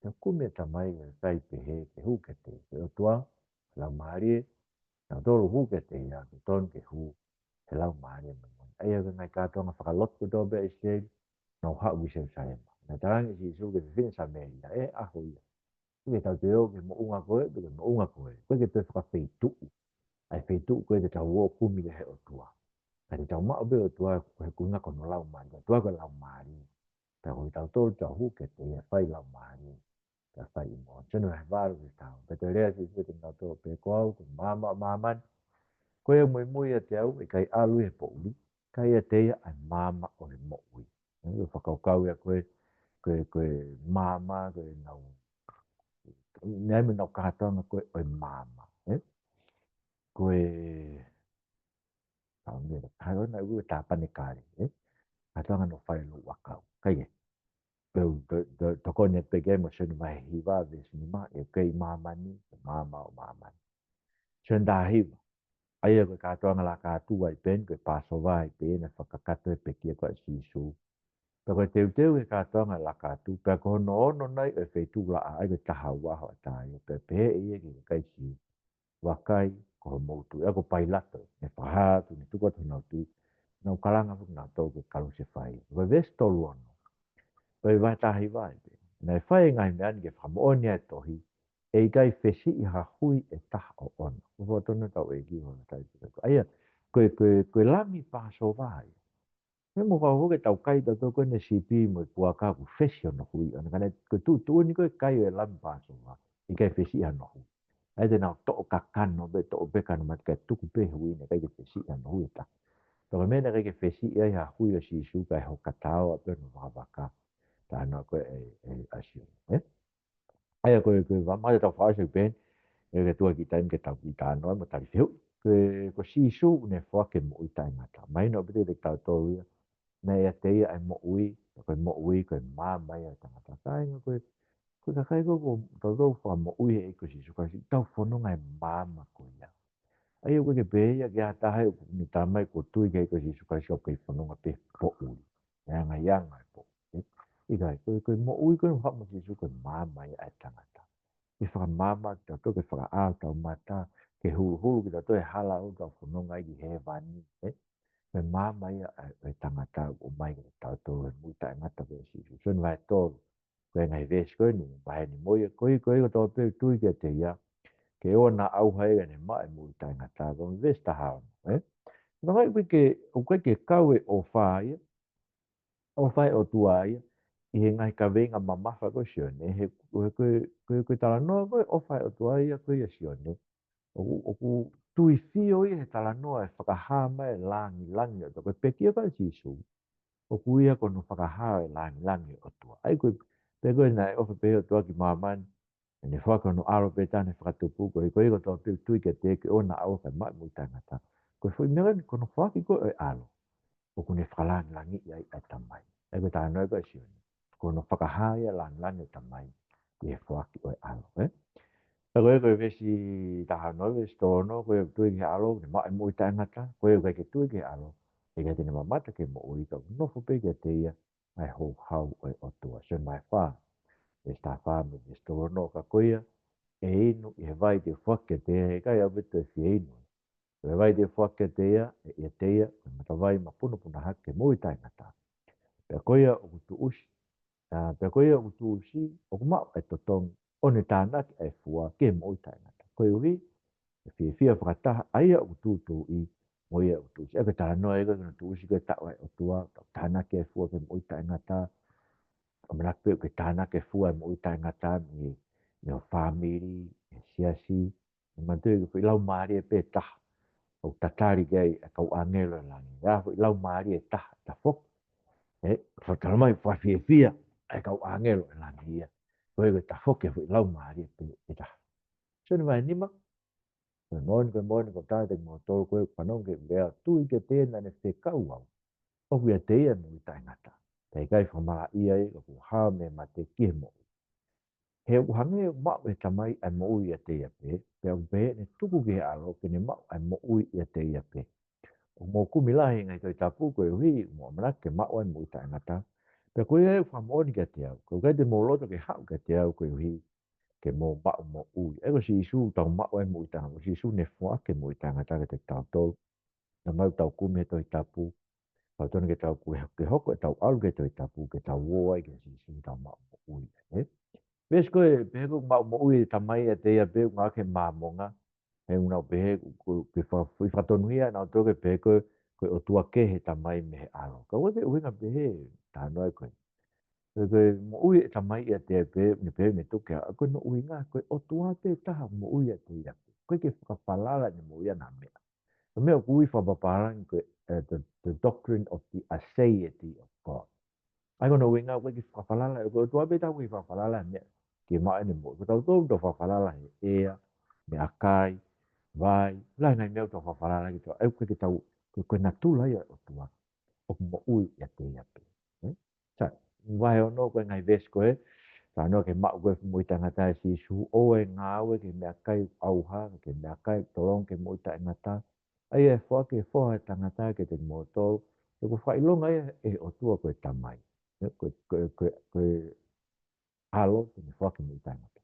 Pea kumi e Tamai ʻo ne fai pehē ke hū kiate ia, ko e ʻOtua, Laumālie, kinautolu hū kiate ia, ʻoku totonu ke hū he laumālie moʻoni. ʻA ia ko e ngaahi kātoanga fakalotu kotoa pē ʻa ʻIsileli, nau haʻu ki Selusalema. Naʻe talaange ʻe Sīsū ki he fefine Samēlia, ʻi he ʻaho ia, ʻikai ke tau toe ō ki he moʻunga ko ē, ki he moʻunga ko ē. ʻOku ʻikai ke toe fakafeituʻu ʻa e feituʻu ko ē te tau ō kumi ki ai e ʻOtua. Ka te tau maʻu pē e ʻOtua ko e ʻuhinga ko hono laumālie, ʻOtua ko e laumālie. Pea ko kitautolu te tau hū kiate ia ʻo fai laumālie, pea fai ʻi moʻoni. Sione vahe valu ki he taha ono. Pea toe lea ʻa Sīsū kiate kinautolu, pehē, Ko au ko e maama ʻo māmani. Ko ia ʻoku muimui ʻiate au ʻe ʻikai ʻalu ia he poʻuli, ka ʻiate ia ʻa e maama ʻo e moʻui. Ē, ʻoku fakakaukau ia ko e, ko e, ko e maama, ko ʻenau, naʻe ʻi ai mo ʻenau kātoanga ko ē ʻo e maama, ē? Ko e, tau mea, kātoanga ʻoku tāpanekale, ē? Kātoanga ʻenau fale louʻakau. Ka ia, pea u to-, to-, tokoni pē ke mo Sione vahe hiva veesi nima, ʻoku ʻi māmani, ko e maama ʻo māmani. Sione taha hiva. ʻA ia ko e kātoanga Lakatu ai pē eni, ko e Pāsova ai pē eni naʻe fakakakato he pekia ko ē ʻa Sīsū. Pea ko e teuteu he kātoanga Lakatu, pea ko hono ono nai ʻo e feituʻulaʻā, ʻa ia ko e taha ua hoʻatā ia, pea pehē ʻe ia ki he kakai Siu, Vakai, ko homou tuʻi. ʻA ia ko Pailato, ne fakahā atu, ne tuku atu honau tuʻi, nau kalanga foki kinautolu ke kalusefai. Ko e veesi tolu ono ʻo e vahe taha hiva ai pē, naʻe fai e ngaahi meʻa ni ke fakamoʻoni ʻa e tohi, ʻE ʻikai fesiʻi ha hui ʻe taha ʻoʻona. Ko e fotone tau ʻEiki ʻo na tai pē. ʻA ia, ko e, ko e, ko e lami Pāsova ia. Meʻa mo kau hoke tau kai tautolu ko eni e sipi mo e puaka ʻoku fesi hono hui. ʻA ia ka naʻe, ko e tuʻutuʻuni ko ē e kai ʻo e lami Pāsova, ʻikai fesiʻi hano hui. ʻA ia te nau toʻo kakano pē, toʻo pē kano mate kae tuku pē hui, naʻe ʻikai ke fesiʻi hano hui ʻe taha. Pea ko e meʻa naʻe ʻikai ke fesiʻi ai ha hui ʻo Sīsū ka ʻi hono kataoa pē hono vakavaka. Talanoa ko ē ʻa, ʻa, ʻa Sione, ē? ʻA ia ko e, ko e vamate tau fakaʻosi pē eni, ʻe ke tuʻu ki taimi ke tau kiʻi talanoa mo tali fehuʻi. Ko e, ko Sīsū ʻoku ne foaki e moʻui taʻengata. Mahino ʻaupito kiate kitautolu ia, naʻe ʻiate ia ʻa e moʻui, ko e moʻui, ko e maama ia ʻo e tangata. Kāinga, ko e, ko e kakai ko ē, ko ē, ko ē fakamoʻui ʻe he ʻEiki ko Sīsū Kalaisi, tau fononga he maama ko ia. ʻA ia ʻoku ʻikai ke pehē ia ki ha taha ʻoku ne talamai ʻoku tui ki he ʻEiki ko Sīsū Kalaisi ʻoku kei fononga pē he poʻuli. ʻE angaʻi angaʻi e poʻuli. ʻIkai, ko e, ko e moʻui ko ē naʻe haʻu mo Sīsū ko e maama ia ʻa e tangata. Ke fakamaama kitautolu, ke fakaʻā hotau mata, ke huluhulu kitautolu he hala ʻoku tau fononga ai ki hēvani, ē? Ko e maama ia ʻa e, ʻa e tangata ʻoku ʻomai kiate kitautolu he moʻui taʻengata ko ē ʻa Sīsū. Sione vahe tolu, ko e ngaahi veesi ko eni, vahe ni mo ia, ko ia, ko ia kotoa pē ʻoku tui kiate ia, ke ʻoua naʻa ʻauha ia ka ne maʻu e moʻui taʻengata. Ko e veesi taha ono, ē? Ka ʻoku ʻikai ke, ʻoku ʻikai ke kau e ʻofa ia, ʻofa ʻa e ʻOtua ia, ʻi he ngaahi kaveinga mamafa ko ē ʻa Sione, he, ko e, ko e, ko e talanoa ko ē ʻofa ʻa e ʻOtua ia ko ia ʻa Sione. ʻOku, ʻoku tuifio ia he talanoa ʻe fakahā mai e lāngilangi ʻo e ʻOtua. Ko e pekia ko ē ʻa Sīsū, ʻoku ʻi ai ko hono fakahā e lāngilangi ʻo e ʻOtua. ʻA ia ko e, pea ko e naʻe ʻofa pehē ʻa e ʻOtua ki māmani, ʻene foaki hono ʻAlo pē taha ne fakatupu, ko ia, ko ia kotoa pē ʻoku tui kiate ia ke ʻoua naʻa ʻauha ka ne maʻu e moʻui taʻengata. Ko e foʻi meʻa ko eni, ko hono foaki ko ē ʻo e ʻAlo, ʻoku ne fakalāngilangiʻi ai ʻa e Tamai. ʻA ia ko e talanoa ko ē ʻa Sione, ko hono fakahā ia e lāngilangi ʻo e Tamai ʻi he foaki ʻo e ʻAlo, ē? Pea ko e, ko e veesi taha ono, veesi tolu ono, ko ia ʻoku tui ki he ʻAlo, ne maʻu e moʻui taʻengata, ko ia ʻoku ʻikai ke tui ki he ʻAlo, ʻIkai te ne mamata ki he moʻui, ka ʻoku nofo pē kiate ia ʻa e houhau ʻo e ʻOtua. Sione vahe fā, veesi taha fā mo e veesi tolu ono, ka ko ia ʻe inu ʻi he vai te u foaki kiate ia, he ʻikai ʻaupito ʻe fie inu. Ko e vai te u foaki kiate ia, ʻe ʻiate ia ko e matavai mapunopuna hake ki he moʻui taʻengata. Pea ko ia ʻoku tuʻusi, ʻa, pea ko ia ʻoku tuʻusi, ʻoku maʻu ʻa e totongi ʻo ne tānaki ʻa e fua ki he moʻui taʻengata. Koeʻuhi, ʻe fiefia fakataha ʻa ia ʻoku tūtuuʻi mo ia ʻoku tuʻusi. ʻA ia ko e talanoa ia ko ē ʻoku ne tuʻusi ko e taʻu ʻa e ʻOtua, tau tānaki ʻa e fua ki he moʻui taʻengata. ʻAmanaki pē ʻoku ke tānaki e fua ʻa e moʻui taʻengata mei, mei ho fāmili, he siasi, ʻoku manatuʻi ko e foʻi laumālie pē ʻe taha ʻoku tatali ki ai ʻa e kau ʻāngelo ʻo e langi. ʻA e foʻi laumālie ʻe taha ʻe tafoki. ʻE, fakatalamai fakafiefia ʻa e kau ʻāngelo ʻo e langi ia. Ko e, ko e tafoki e foʻi laumālie pē ʻe taha. Sione vahe nima, ko e moʻoni, ko e moʻoni, ʻoku ou tala atu kiate kimoutolu, ko ia ʻoku fanongo ki heʻeku lea, tui kiate ia naʻa ne fekau au, ʻoku ʻiate ia e moʻui taʻengata. Pea ʻikai fakamalaʻia ia ka kuo hao mei he mate ki he moʻui. He ʻoku hangē ʻoku maʻu ʻe he Tamai ʻa e moʻui ʻiate ia pē, pea ʻoku pehē ʻene tuku ki he ʻAlo ke ne maʻu ʻa e moʻui ʻiate ia pē. ʻOku mou kumi lahi he ngaahi Tohi Tapu koeʻuhi ʻoku mou ʻamanaki ke maʻu ʻa e moʻui taʻengata. Pea ko ia ʻoku fakamoʻoni kiate au, ʻoku ʻikai te mou loto ke haʻu kiate au koeʻuhi ke mou maʻu moʻui. ʻA ia ko Sīsū ʻoku tau maʻu ai e moʻui taʻengata, ko Sīsū ne foaki e moʻui taʻengata kiate kitautolu. Naʻa mau tau kumi he Tohi Tapu, tau tonu ke tau kumi, ke hoko ʻetau ʻalu ki he Tohi Tapu, ke tau ō ai kia Sīsū, tau maʻu moʻui, ē? Veesi ko ē, pehē ko e maʻu moʻui ʻe he Tamai ʻiate ia pē, ʻoku ngāueʻaki ʻe he Māmonga, he ʻoku nau pehē, ko, ko, ke fa-, ʻi he fakatonuhia ʻanautolu ke pehē ko e, ko e ʻOtua kehe e Tamai mei he ʻAlo. Ka ʻoku ʻikai ke ʻuhinga pehē, talanoa ko ē. Ko e, ko e moʻui ʻe he Tamai ʻiate ia pē, ne pehē ne tuku ki ai, ko hono ʻuhinga, ko e ʻOtua pē taha moʻui ʻiate ia pē. ʻOku ʻikai ke fakafalala ʻene moʻui ʻana ha meʻa. Ko e meʻa ʻoku ui fakapapālangi ko e, eh, the, the doctrine of the aseity of God. ʻA ia ko hono ʻuhinga ʻoku ʻikai ke fakafalala, ko e ʻOtua pē taha ʻoku ʻikai fakafalala he meʻa ke maʻu ʻene moʻui. Ko tautolu ʻoku tau fakafalala he ʻea, meʻakai, vai, lahi e ngaahi meʻa ʻoku tau fakafalala ki ai, ʻa ia ʻoku ʻikai ke tau, ko e, ko e natula ia ʻo e ʻOtua ʻoku moʻui ʻiate ia pē. Ē? Sai, vahe ono ko e ngaahi veesi ko ē, talanoa ki he maʻu ko ē e moʻui taʻengata ʻe Sīsū, ʻoua ʻe ngāue ki he meʻakai ʻoku ʻauha, ki he meʻakai ʻoku tolonga ki he moʻui taʻengata. ʻA ia ʻe foaki ʻe he Foha ʻo e Tangata kiate kimoutolu, he kuo fakaʻilonga ia ʻe he ʻOtua ko e Tamai. Ē, ko e, ko e, ko e, ko e ʻAlo te ne foaki e moʻui taʻengata.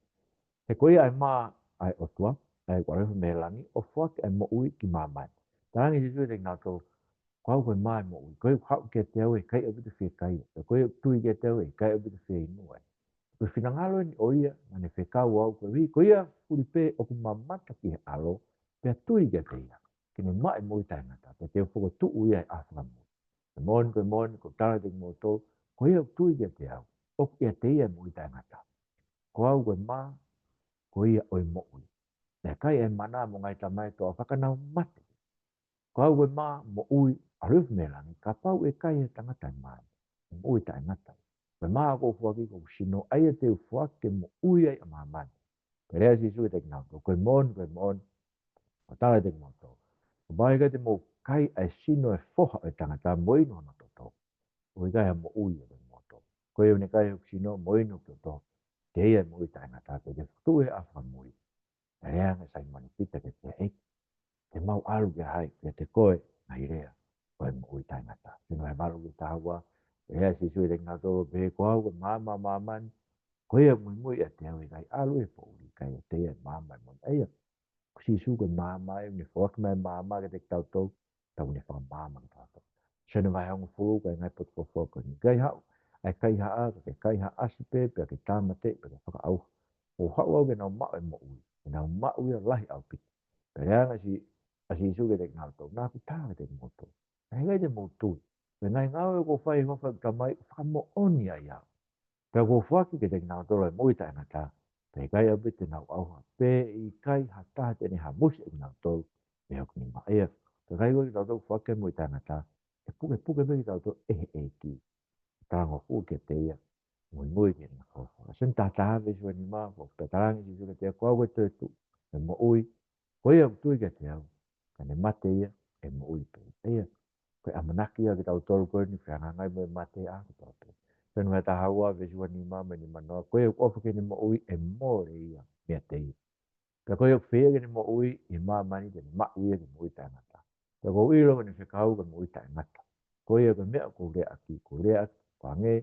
He ko ia ʻa e mā ʻa e ʻOtua, ʻa ia kuo ʻalu hifo mei he langi, ʻo foaki ʻa e moʻui ki māmani. Talaange ʻe Sīsū kiate kinautolu, ko au ko e mā ʻo e moʻui. Ko ia ʻoku haʻu kiate au ʻe ʻikai ʻaupito fie kai ia. Pea ko ia ʻoku tui kiate au ʻe ʻikai ʻaupito fie inu ai. Ko e finangalo eni ʻo ia naʻa ne fekau au koeʻuhi, ko ia fuli pē ʻoku mamata ki he ʻAlo, pea tui kiate ia, ke ne maʻu e moʻui taʻengata, pea te u fokotuʻu ia ʻi he ʻaho fakamui. Ko e moʻoni, ko e moʻoni, ʻoku ou tala atu kiate kimoutolu, ko ia ʻoku tui kiate au, ʻoku ʻiate ia e moʻui taʻengata. Ko au ko e mā, ko ia ʻo e moʻui. Naʻe kai ʻe he mana mo e ngaahi tamai ʻe he toafa ka nau mate. Ko au ko e mā moʻui ʻalu hifo mei he langi, kapau ʻe kai ʻe he tangata ʻa e mā ni, ʻe moʻui taʻengata ia. Ko e mā ʻoku ou foaki ko hoku sino, ʻa ia te u foaki ke moʻui ai ʻa māmani. Pea lea ʻa Sīsū kiate kinautolu, ko e moʻoni, ko e moʻoni, ʻoku ou tala atu kiate kimoutolu, kapau ʻe ʻikai te mou kai ʻa e sino ʻo e Foha ʻo e Tangata mo inu hono toto, ʻoku ʻikai ha moʻui ʻiate kimoutolu. Ko ia ʻoku ne kai hoku sino mo inu hoku toto, ʻiate ia e moʻui taʻengata, pea te u fokotuʻu ia ʻi he ʻaho fakamui. Pea lea ange ʻe Saimone Pita kiate ia, ʻEiki, te mau ʻalu kia hai, kiate koe ngaahi lea ʻo e moʻui taʻengata. Sione valu veesi taha ua, pea lea ʻa Sīsū kiate kinautolu, pehē, ko au ko e maama ʻo māmani, ko ia ʻoku muimui ʻiate au ʻe ʻikai ʻalu ʻi he poʻuli, ka ʻiate ia ʻe maama ʻa e moʻui. ʻA ia ko Sīsū ko e maama, ʻoku ne foaki mai e maama kiate kitautolu, pea ʻoku ne fakamaama kitautolu. Sione vahe hongofulu, ko e ngaahi potu fuofua ko eni. ʻIkai haʻu ʻa e kaihaʻa, ka ke kaihaʻasi pē, pea ke tāmateʻi, pea ke fakaʻauha. ʻOku ou haʻu au ke nau maʻu e moʻui, ke nau maʻu ia lahi ʻaupito. Pea lea ange ʻa Sī-, ʻa Sīsū kiate kinautolu, naʻa ku tala kiate kimoutolu, naʻe ʻikai te mou tui. Ko e ngaahi ngāue ʻoku ou fai ʻi he huafa ʻo ʻeku Tamai, ʻoku fakamoʻoni ai au. Pea kuo u foaki kiate kinautolu ʻa e moʻui taʻengata, pea ʻe ʻikai ʻaupito te nau ʻauha, pea ʻe ʻikai ha taha te ne hamusi ʻa kinautolu mei hoku nima. ʻA ia, ko e kakai ko ē ʻoku tau foaki ki ai e moʻui taʻengata, ʻe pukepuke pē kitautolu ʻe he ʻEiki, talangofua kiate ia, muimui ki heʻene folofola. Sione taha taha veesi ua nima, pea talaange ʻe Sīsū kiate ia, ko au ko e toetuʻu mo e moʻui, ko ia ʻoku tui kiate au, ka ne mate ia, ʻe moʻui pē. ʻA ia, ko e ʻamanaki ia ʻa kitautolu ko eni, fehangahangai mo e mate ʻa kitautolu. Sione vahe taha ua veesi ua nima mo e nima noa, ko ia ʻoku ʻofa ki heʻene moʻui, ʻe mole ia meiate ia. Pea ko ia ʻoku feia ki heʻene moʻui ʻi māmani, te ne maʻu ia ki he moʻui taʻengata. Pea ʻoku ou ʻilo ko ʻene fekau ko e moʻui taʻengata. Ko ia ko e meʻa ʻoku ou lea ʻaki, ʻoku ou lea ʻaki, ʻoku hangē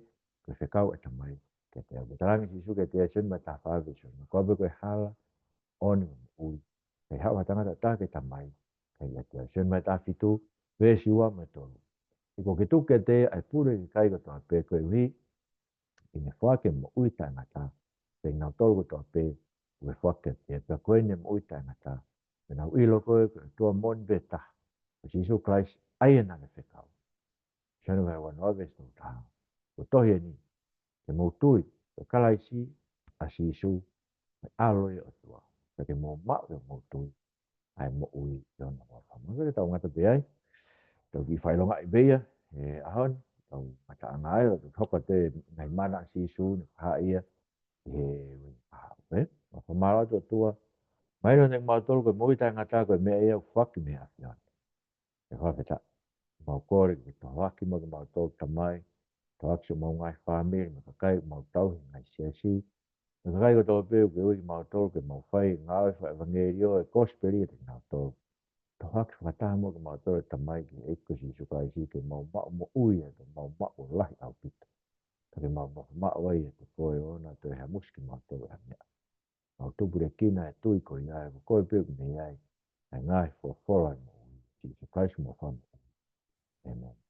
ko e fekau ʻa e Tamai kiate au. Pea talaange ʻe Sīsū kiate ia ʻi Sione vahe taha fā veesi ono, ko au pē ko e hala, ʻoʻoni mo e moʻui. ʻIkai haʻu ha tangata ʻe taha ki he Tamai, ʻikai ʻiate au. Sione vahe taha fitu, veesi ua mo e tolu. He ʻoku tuku kiate ia ʻa e pule ki he kakai kotoa pē, koeʻuhi ke ne foaki ʻa e moʻui taʻengata kiate kinautolu kotoa pē ʻoku foaki kiate ia. Pea ko ʻene moʻui taʻengata, ke nau ʻilo koe ko e ʻOtua moʻoni pē taha, ko Sīsū Kalaisi, ʻa ia naʻa ne fekau. Sione vahe ua noa veesi tolu taha. Ko e tohi eni, ke mou tui ko Kalaisi ʻa Sīsū, ko e ʻAlo ia ʻo e ʻOtua. Pea ke mou maʻu ʻi hoʻomou tui ʻa e moʻui ʻi hono huafa. Mahalo ke tau ngata pē ai. Tau kiʻi fakaʻilongaʻi pē ia he ʻaho ni, tau ngataʻanga ai, ʻo tau hoko atu he ngaahi mana ʻa Sīsū naʻe fakahā ia ʻi he uike kahaʻu, ē? Mau fakamālō atu ʻOtua, mahino kiate kimautolu ko e moʻui taʻengata ko e meʻa ia ʻoku foaki mei he ʻAfiona. ʻE fakafetaʻi. Mau kole ke ke tohoaki mai kimautolu Tamai, tohoaki siʻomau ngaahi fāmili, mo e kakai ʻoku mau tauhi he ngaahi siasi, mo e kakai kotoa pē ʻoku ke ui kimautolu ke mau fai e ngāue fakaʻevangeliō, e kosipeli kiate kinautolu. Tohoaki fakataha muʻa kimautolu Tamai ki he ʻEiki ko Sīsū Kalaisi, ke mau maʻu moʻui, ke mau maʻu lahi ʻaupito. Pea ke mau nofo maʻu ai ʻiate koe ʻo ʻoua naʻa toe hamusi kimautolu ʻe ha meʻa. Mau tupulekina e tui ko ia ʻoku ko koe pē ʻoku mei ai ʻa e ngaahi folofola ʻo e moʻui. Sīsū Kalaisi ko homau Fakamoʻui. ʻĒmeni.